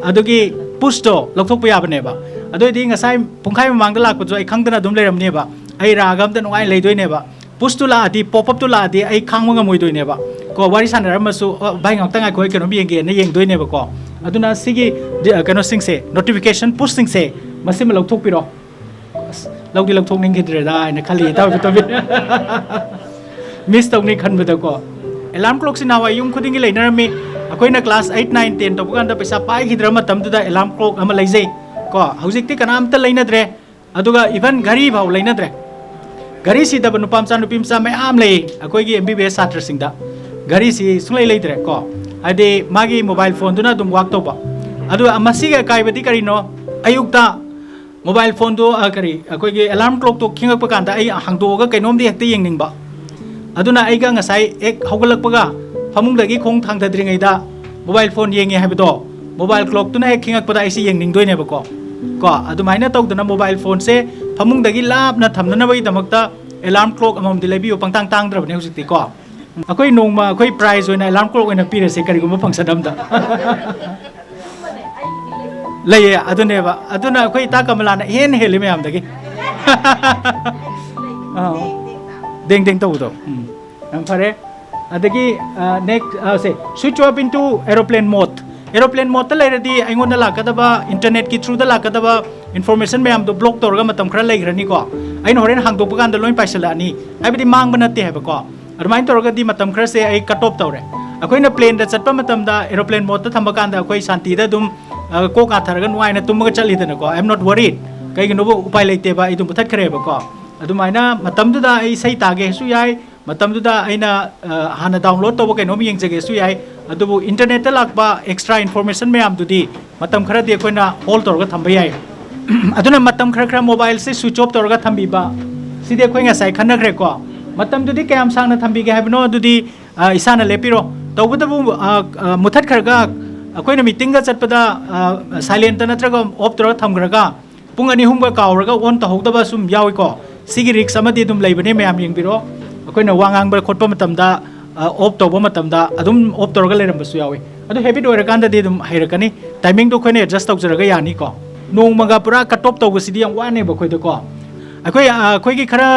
ꯑꯗꯨꯒꯤ ꯄꯨꯁꯇꯣ ꯂꯧꯊꯣꯛꯄ ꯌꯥꯕꯅꯦꯕ꯫ ꯑꯗꯨꯑꯣꯏꯗꯤ ꯉꯁꯥꯏ ꯄꯨꯡꯈꯥꯏ ꯃꯃꯥꯡꯗ ꯂꯥꯛꯄꯗꯣ ꯑꯩ ꯈꯪꯗꯅ ꯑꯗꯨꯝ ꯂꯩꯔꯝꯅꯦꯕ꯫ ꯑꯩ ꯔꯥꯒ ꯑꯝꯗ ꯅꯨꯡꯉꯥꯏꯅ ꯂꯩꯗꯣꯏꯅꯦꯕ꯫ ꯄꯨꯁꯇꯨ ꯂꯥꯛꯑꯗꯤ, ꯄꯣꯞ ꯑꯞꯇꯨ ꯂꯥꯛꯑꯗꯤ ꯑꯩ ꯈꯥꯡꯕ ꯉꯝꯃꯣꯏꯗꯣꯏꯅꯦꯕ ꯀꯣ꯫ ꯋꯥꯔꯤ ꯁꯥꯟꯅꯔꯝꯃꯁꯨ, "ꯑ, ꯚꯥꯏ, ꯉꯥꯛꯇꯪ ꯉꯥꯏꯈꯣ, ꯑꯩ ꯀꯩꯅꯣꯝ ꯌꯦꯡꯒꯦꯅ" ꯌꯦꯡꯗꯣꯏꯅꯦꯕꯀꯣ꯫ ꯑꯗꯨꯅ ꯁꯤꯒꯤ ꯗꯤ-, ꯑ, ꯀꯩꯅꯣꯁꯤꯡꯁꯦ, ꯅꯣꯇꯤꯐꯤꯀꯦꯁꯟ ꯄꯨꯁꯁꯤꯡꯁꯦ, ꯃꯁꯤꯃ ꯂꯧꯊꯣꯛꯄꯤꯔꯣ꯫ ꯑꯁ, ꯂꯧꯗꯤ ꯂꯧꯊꯣꯛꯅꯤꯡꯈꯤꯗ꯭ꯔꯦꯗ ꯍꯥꯏꯅ ꯈꯜꯂꯤ, ꯏꯇꯥꯎ ꯇꯣꯕꯤꯟ꯫ ꯃꯤꯁ ꯇꯧꯅꯤ ꯈꯟꯕꯗꯀꯣ꯫ ꯑꯦꯂꯥꯔꯝ ꯀ꯭ꯂꯣꯛꯁꯤ ꯅꯍꯥꯟꯋꯥꯏ ꯌꯨꯝ ꯈꯨꯗꯤꯡꯒꯤ ꯂꯩꯅꯔꯝꯃꯤ꯫ ꯑꯩꯈꯣꯏꯅ ꯀ꯭ꯂꯥꯁ ꯑꯩꯠ, ꯅꯥꯏꯟ, ꯇꯦꯟ ꯇꯧꯕ ꯀꯥꯟꯗ ꯄꯩꯁꯥ ꯄꯥꯏꯈꯤꯗ꯭ꯔ ꯃꯇꯝꯗꯨꯗ ꯑꯦꯂꯥꯔꯝ ꯀ꯭ꯂꯣꯛ ꯑꯃ ꯂꯩꯖꯩ ꯀꯣ꯫ ꯍꯧꯖꯤꯛꯇꯤ ꯀꯅꯥꯝꯇ ꯂꯩꯅꯗ꯭ꯔꯦ꯫ ꯑꯗꯨꯒ ꯏꯚꯟ ꯘꯔꯤ ꯐꯥꯎ ꯂꯩꯅꯗ꯭ꯔꯦ꯫ ꯘꯔꯤ ꯁꯤꯗꯕ ꯅꯨꯄꯥ ꯃꯆꯥ, ꯅꯨꯄꯤ ꯃꯆꯥ ꯃꯌꯥꯝ ꯂꯩ ꯑꯩꯈꯣꯏꯒꯤ ꯑꯦꯝ ꯕꯤ ꯕꯤ ꯑꯦꯁ ꯁꯥꯇ꯭ꯔꯁꯤꯡꯗ꯫ ꯘꯔꯤꯁꯤ ꯁꯨꯡꯂꯩ ꯂꯩꯇ꯭ꯔꯦ ꯀꯣ꯫ ꯍꯥꯏꯗꯤ ꯃꯥꯒꯤ ꯃꯣꯕꯥꯏꯜ ꯐꯣꯟꯗꯨꯅ ꯑꯗꯨꯝ ꯋꯥꯛ ꯇꯧꯕ꯫ ꯑꯗꯨꯒ ꯃꯁꯤꯒꯤ ꯑꯀꯥꯏꯕꯗꯤ ꯀꯔꯤꯅꯣ? ꯑꯌꯨꯛꯇ ꯃꯣꯕꯥꯏꯜ ꯐꯣꯟꯗꯣ, ꯑ, ꯀꯔꯤ, ꯑꯩꯈꯣꯏꯒꯤ ꯑꯦꯂꯥꯔꯝ ꯀ꯭ꯂꯣꯛꯇꯣ ꯈꯤꯡꯉꯛꯄ ꯀꯥꯟꯗ ꯑꯩ ꯍꯥꯡꯗꯣꯛꯑꯒ ꯀꯩꯅꯣꯝꯗꯤ ꯍꯦꯛꯇ ꯌꯦꯡꯅꯤꯡꯕ꯫ ꯑꯗꯨꯅ ꯑꯩꯒ ꯉꯁꯥꯏ ꯍꯦꯛ ꯍꯧꯒꯠꯂꯛꯄꯒ ꯐꯃꯨꯡꯗꯒꯤ ꯈꯣꯡ ꯊꯥꯡꯊꯗ꯭ꯔꯤꯉꯩꯗ ꯃꯣꯕꯥꯏꯜ ꯐꯣꯟ ꯌꯦꯡꯉꯦ ꯍꯥꯏꯕꯗꯣ, ꯃꯣꯕꯥꯏꯜ ꯀ꯭ꯂꯣꯛꯇꯨꯅ ꯍꯦꯛ ꯈꯤꯡꯉꯛꯄꯗ ꯑꯩꯁꯦ ꯌꯦꯡꯅꯤꯡꯗꯣꯏꯅꯦꯕꯀꯣ꯫ ꯀꯣ, ꯑꯗꯨꯃꯥꯏꯅ ꯇꯧꯗꯅ ꯃꯣꯕꯥꯏꯜ ꯐꯣꯟꯁꯦ ꯐꯃꯨꯡꯗꯒꯤ ꯂꯥꯞꯅ ꯊꯝꯅꯅꯕꯒꯤꯗꯃꯛꯇ ꯑꯦꯂꯥꯔꯝ ꯀ꯭ꯂꯣꯛ ꯑꯃꯃꯝꯗꯤ ꯂꯩꯕꯤꯌꯨ꯫ ꯄꯪꯇꯥꯡ ꯇꯥꯡꯗ꯭ꯔꯕꯅꯦ ꯍꯧꯖꯤꯛꯇꯤ ꯀꯣ꯫ ꯑꯩꯈꯣꯏ ꯅꯣꯡꯃ ꯑꯩꯈꯣꯏ ꯄ꯭ꯔꯥꯏꯖ ꯑꯣꯏꯅ ꯑꯦꯂꯥꯔꯝ ꯀ꯭ꯂꯣꯛ ꯑꯣꯏꯅ ꯄꯤꯔꯁꯦ ꯀꯔꯤꯒꯨꯝꯕ ꯐꯪꯁꯟ ꯑꯃꯗ꯫ ꯂꯩꯌꯦ, ꯑꯗꯨꯅꯦꯕ꯫ ꯑꯗꯨꯅ ꯑꯩꯈꯣꯏ ꯏꯇꯥ ꯀꯃꯂꯥꯅ ꯏꯍꯦꯟ ꯍꯦꯜꯂꯤ ꯃꯌꯥꯝꯗꯒꯤ꯫ ꯑꯥ, ꯗꯦꯡ ꯗꯦꯡ ꯇꯧꯕꯗꯣ꯫ ꯎꯝ, ꯌꯥꯝ ꯐꯔꯦ꯫ ꯑꯗꯒꯤ, ꯑ, next, ꯑ, ꯁꯦ, switch off into aeroplane mode꯫ Aeroplane modeꯇ ꯂꯩꯔꯗꯤ ꯑꯩꯉꯣꯟꯗ ꯂꯥꯛꯀꯗꯕ, internetꯀꯤ throughꯗ ꯂꯥꯛꯀꯗꯕ information ꯃꯌꯥꯝꯗꯣ block ꯇꯧꯔꯒ ꯃꯇꯝ ꯈꯔ ꯂꯩꯈ꯭ꯔꯅꯤꯀꯣ꯫ ꯑꯩꯅ ꯍꯣꯔꯦꯟ ꯍꯥꯡꯗꯣꯛꯄ ꯀꯥꯟꯗ ꯂꯣꯏ ꯄꯥꯏꯁꯤꯜꯂꯛꯑꯅꯤ꯫ ꯍꯥꯏꯕꯗꯤ ꯃꯥꯡꯕ ꯅꯠꯇꯦ ꯍꯥꯏꯕꯀꯣ꯫ ꯑꯗꯨꯃꯥꯏꯅ ꯇꯧꯔꯒꯗꯤ ꯃꯇꯝ ꯈꯔꯁꯦ ꯑꯩ cut off ꯇꯧꯔꯦ꯫ ꯑꯩꯈꯣꯏꯅ planeꯗ ꯆꯠꯄ ꯃꯇꯝꯗ, aeroplane modeꯇ ꯊꯝꯕ ꯀꯥꯟꯗ ꯑꯩꯈꯣꯏ ꯁꯥꯟꯇꯤꯗ ꯑꯗꯨꯝ, ꯑ, ꯀꯣꯛ ꯉꯥꯊꯔꯒ ꯅꯨꯡꯉꯥꯏꯅ ꯇꯨꯝꯃꯒ ꯆꯠꯂꯤꯗꯅꯀꯣ꯫ I am not worried꯫ ꯀꯩꯒꯤꯅꯣꯕꯨ ꯎꯄꯥꯏ ꯂꯩꯇꯦꯕ, ꯑꯩ ꯑꯗꯨꯝ ꯃꯨꯊꯠꯈ꯭ꯔꯦꯕꯀꯣ꯫ ꯑꯗꯨꯃꯥꯏꯅ ꯃꯇꯝꯗꯨꯗ ꯑꯩ ꯏꯁꯩ ꯇꯥꯒꯦꯁꯨ ꯌꯥꯏ, ꯃꯇꯝꯗꯨꯗ ꯑꯩꯅ, ꯑ, ꯍꯥꯟꯅ download ꯇꯧꯕ ꯀꯩꯅꯣꯝ ꯌꯦꯡꯖꯒꯦꯁꯨ ꯌꯥꯏ꯫ ꯑꯗꯨꯕꯨ internetꯇ ꯂꯥꯛꯄ extra information ꯃꯌꯥꯝꯗꯨꯗꯤ ꯃꯇꯝ ꯈꯔꯗꯤ ꯑꯩꯈꯣꯏꯅ hold ꯇꯧꯔꯒ ꯊꯝꯕ ꯌꯥꯏ꯫ ꯑꯗꯨꯅ ꯃꯇꯝ ꯈꯔ ꯈꯔ mobileꯁꯦ switch off ꯇꯧꯔꯒ ꯊꯝꯕꯤꯕ, ꯁꯤꯗꯤ ꯑꯩꯈꯣꯏ ꯉꯁꯥꯏ ꯈꯟꯅꯈ꯭ꯔꯦꯀꯣ꯫ ꯃꯇꯝꯗꯨꯗꯤ ꯀꯌꯥꯝ ꯁꯥꯡꯅ ꯊꯝꯕꯤꯒꯦ ꯍꯥꯏꯕꯅꯣ ꯑꯗꯨꯗꯤ, ꯑ, ꯏꯁꯥꯅ ꯂꯦꯞꯄꯤꯔꯣ꯫ ꯇꯧꯕꯇꯕꯨ, ꯑ, ꯑ, ꯃꯨꯊꯠꯈ꯭ꯔꯒ ꯑꯩꯈꯣꯏꯅ meetingꯒ ꯆꯠꯄꯗ, ꯑ, silentꯇ ꯅꯠꯇ꯭ꯔꯒ off ꯇꯧꯔꯒ ꯊꯝꯈ꯭ꯔꯒ ꯄꯨꯡ ꯑꯅꯤ ꯑꯍꯨꯝꯒ ꯀꯥꯎꯔꯒ on ꯇꯧꯍꯧꯗꯕ ꯁꯨꯝ ꯌꯥꯎꯏꯀꯣ꯫ ꯁꯤꯒꯤ risk ꯑꯃꯗꯤ ꯑꯗꯨꯝ ꯂꯩꯕꯅꯦ, ꯃꯌꯥꯝ ꯌꯦꯡꯕꯤꯔꯣ꯫ ꯑꯩꯈꯣꯏꯅ ꯋꯥ ꯉꯥꯡꯕ ꯈꯣꯠꯄ ꯃꯇꯝꯗ, ꯑ, off ꯇꯧꯕ ꯃꯇꯝꯗ ꯑꯗꯨꯝ off ꯇꯧꯔꯒ ꯂꯩꯔꯝꯕꯁꯨ ꯌꯥꯎꯏ꯫ ꯑꯗꯨ habit ꯑꯣꯏꯔꯀꯥꯟꯗꯗꯤ ꯑꯗꯨꯝ ꯍꯩꯔꯛꯀꯅꯤ꯫ Timingꯗꯣ ꯑꯩꯈꯣꯏꯅ adjust ꯇꯧꯖꯔꯒ ꯌꯥꯅꯤꯀꯣ꯫ ꯅꯣꯡꯃꯒ ꯄꯨꯔꯥ cut off ꯇꯧꯕꯁꯤꯗꯤ ꯌꯥꯝ ꯋꯥꯅꯦꯕ ꯑꯩꯈꯣꯏꯗꯀꯣ꯫ ꯑꯩꯈꯣꯏ, ꯑ, ꯑꯩꯈꯣꯏꯒꯤ ꯈꯔ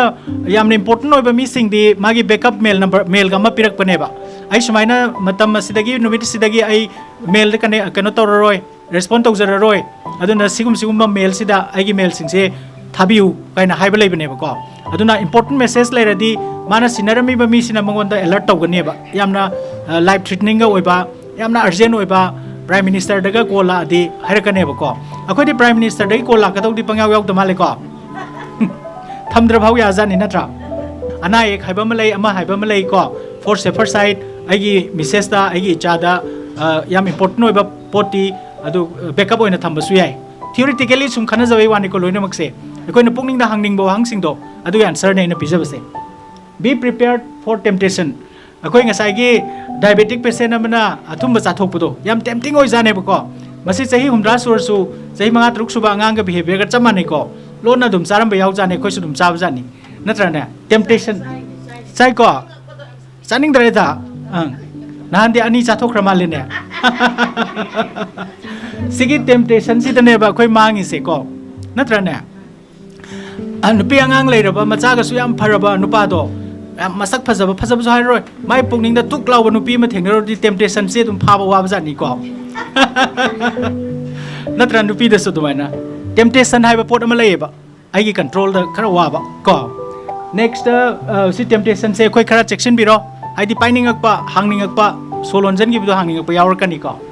ꯌꯥꯝꯅ important ꯑꯣꯏꯕ ꯃꯤꯁꯤꯡꯗꯤ ꯃꯥꯒꯤ backup mail number, mailꯒ ꯑꯃ ꯄꯤꯔꯛꯄꯅꯦꯕ꯫ ꯑꯩ ꯁꯨꯃꯥꯏꯅ ꯃꯇꯝ ꯑꯁꯤꯗꯒꯤ, ꯅꯨꯃꯤꯠ ꯑꯁꯤꯗꯒꯤ ꯑꯩ mailꯗ ꯀꯟꯅꯦ-, ꯀꯩꯅꯣ ꯇꯧꯔꯔꯣꯏ, respond ꯇꯧꯖꯔꯔꯣꯏ꯫ ꯑꯗꯨꯅ ꯁꯤꯒꯨꯝ-, ꯁꯤꯒꯨꯝꯕ mailꯁꯤꯗ ꯑꯩꯒꯤ mailꯁꯤꯡꯁꯦ ꯊꯥꯕꯤꯌꯨ ꯀꯥꯏꯅ ꯍꯥꯏꯕ ꯂꯩꯕꯅꯦꯕꯀꯣ꯫ ꯑꯗꯨꯅ important message ꯂꯩꯔꯗꯤ ꯃꯥꯅ ꯁꯤꯟꯅꯔꯝꯃꯤꯕ ꯃꯤꯁꯤꯅ ꯃꯉꯣꯟꯗ alert ꯇꯧꯒꯅꯦꯕ꯫ ꯌꯥꯝꯅ ꯂꯥꯏꯐ ꯊ꯭ꯔꯤꯇꯅꯤꯡꯒ ꯑꯣꯏꯕ, ꯌꯥꯝꯅ ꯑꯔꯖꯦꯟ ꯑꯣꯏꯕ ꯄ꯭ꯔꯥꯏꯝ ꯃꯤꯅꯤꯁꯇꯔꯗꯒ ꯀꯣꯜ ꯂꯥꯛꯑꯗꯤ ꯍꯥꯏꯔꯛꯀꯅꯦꯕꯀꯣ꯫ ꯑꯩꯈꯣꯏꯗꯤ ꯄ꯭ꯔꯥꯏꯝ ꯃꯤꯅꯤꯁꯇꯔꯗꯒꯤ ꯀꯣꯜ ꯂꯥꯛꯀꯗꯧꯗꯤ ꯄꯪꯌꯥꯎ ꯌꯥꯎꯗ ꯃꯥꯜꯂꯦꯀꯣ꯫ ꯊꯝꯗ꯭ꯔ ꯐꯥꯎ ꯌꯥꯖꯥꯠꯅꯤ ꯅꯠꯇ꯭ꯔꯥ? ꯑꯅꯥ ꯑꯌꯦꯛ ꯍꯥꯏꯕ ꯑꯃ ꯂꯩ, ꯑꯃ ꯍꯥꯏꯕ ꯑꯃ ꯂꯩꯀꯣ꯫ For safer side, ꯑꯩꯒꯤ ꯃꯤꯁꯦꯁꯇ, ꯑꯩꯒꯤ ꯏꯆꯥꯗ, ꯑ, ꯌꯥꯝ important ꯑꯣꯏꯕ ꯄꯣꯠꯇꯤ ꯑꯗꯨ backup ꯑꯣꯏꯅ ꯊꯝꯕꯁꯨ ꯌꯥꯏ꯫ Theoretically ꯁꯨꯝ ꯈꯟꯅꯖꯕꯩ ꯋꯥꯅꯤꯀꯣ ꯂꯣꯏꯅꯃꯛꯁꯦ꯫ ꯑꯩꯈꯣꯏꯅ ꯄꯨꯛꯅꯤꯡꯗ ꯍꯪꯅꯤꯡꯕ ꯋꯥꯍꯪꯁꯤꯡꯗꯣ ꯑꯗꯨꯒꯤ answerꯅꯦ ꯑꯩꯅ ꯄꯤꯖꯕꯁꯦ꯫ Be prepared for temptation. ꯑꯩꯈꯣꯏ ꯉꯁꯥꯏꯒꯤ diabetic patient ꯑꯃꯅ ꯑꯊꯨꯝꯕ ꯆꯥꯊꯣꯛꯄꯗꯣ ꯌꯥꯝ tempting ꯑꯣꯏꯖꯥꯠꯅꯦꯕꯀꯣ꯫ ꯃꯁꯤ ꯆꯍꯤ ꯍꯨꯝꯗ꯭ꯔꯥ ꯁꯨꯔꯁꯨ ꯆꯍꯤ ꯃꯉꯥ ꯇꯔꯨꯛ ꯁꯨꯕ ꯑꯉꯥꯡꯒ behaviourꯒ ꯆꯞ ꯃꯥꯟꯅꯩꯀꯣ꯫ ꯂꯣꯟꯅ ꯑꯗꯨꯝ ꯆꯥꯔꯝꯕ ꯌꯥꯎꯖꯥꯠꯅꯤ, ꯑꯩꯈꯣꯏꯁꯨ ꯑꯗꯨꯝ ꯆꯥꯕꯖꯥꯠꯅꯤ꯫ ꯅꯠꯇ꯭ꯔꯅꯦ? Temptation꯫ ꯆꯥꯏꯀꯣ? ꯆꯥꯅꯤꯡꯗ꯭ꯔꯦꯗ꯫ ꯑꯪ꯫ ꯅꯍꯥꯟꯗꯤ ꯑꯅꯤ ꯆꯥꯊꯣꯛꯈ꯭ꯔ ꯃꯥꯜꯂꯦꯅꯦ꯫ ꯁꯤꯒꯤ temptationꯁꯤꯗꯅꯦꯕ ꯑꯩꯈꯣꯏ ꯃꯥꯡꯉꯤꯁꯦꯀꯣ꯫ ꯅꯠꯇ꯭ꯔꯅꯦ? ꯑ, ꯅꯨꯄꯤ ꯑꯉꯥꯡ ꯂꯩꯔꯕ, ꯃꯆꯥꯒꯁꯨ ꯌꯥꯝ ꯐꯔꯕ ꯅꯨꯄꯥꯗꯣ, ꯌꯥꯝ ꯃꯁꯛ ꯐꯖꯕ, ꯐꯖꯕꯁꯨ ꯍꯥꯏꯔꯔꯣꯏ, ꯃꯥꯏ ꯄꯨꯛꯅꯤꯡꯗ ꯇꯨꯛ ꯂꯥꯎꯕ ꯅꯨꯄꯤ ꯑꯃ ꯊꯦꯡꯅꯔꯨꯔꯗꯤ temptationꯁꯦ ꯑꯗꯨꯝ ꯐꯥꯕ ꯋꯥꯕꯖꯥꯠꯅꯤꯀꯣ꯫ ꯅꯠꯇ꯭ꯔ? ꯅꯨꯄꯤꯗꯁꯨ ꯑꯗꯨꯃꯥꯏꯅ temptation ꯍꯥꯏꯕ ꯄꯣꯠ ꯑꯃ ꯂꯩꯌꯦꯕ, ꯑꯩꯒꯤ controlꯗ ꯈꯔ ꯋꯥꯕ ꯀꯣ꯫ Next, ꯑ, ꯁꯤ temptationꯁꯦ ꯑꯩꯈꯣꯏ ꯈꯔ ꯆꯦꯛꯁꯤꯟꯕꯤꯔꯣ, ꯍꯥꯏꯗꯤ ꯄꯥꯏꯅꯤꯡꯉꯛꯄ, ꯍꯥꯡꯅꯤꯡꯉꯛꯄ, ꯁꯣ ꯂꯣꯟꯖꯟꯈꯤꯕꯗꯣ ꯍꯥꯡꯅꯤꯡꯉꯛꯄ ꯌꯥꯎꯔꯛꯀꯅꯤꯀꯣ꯫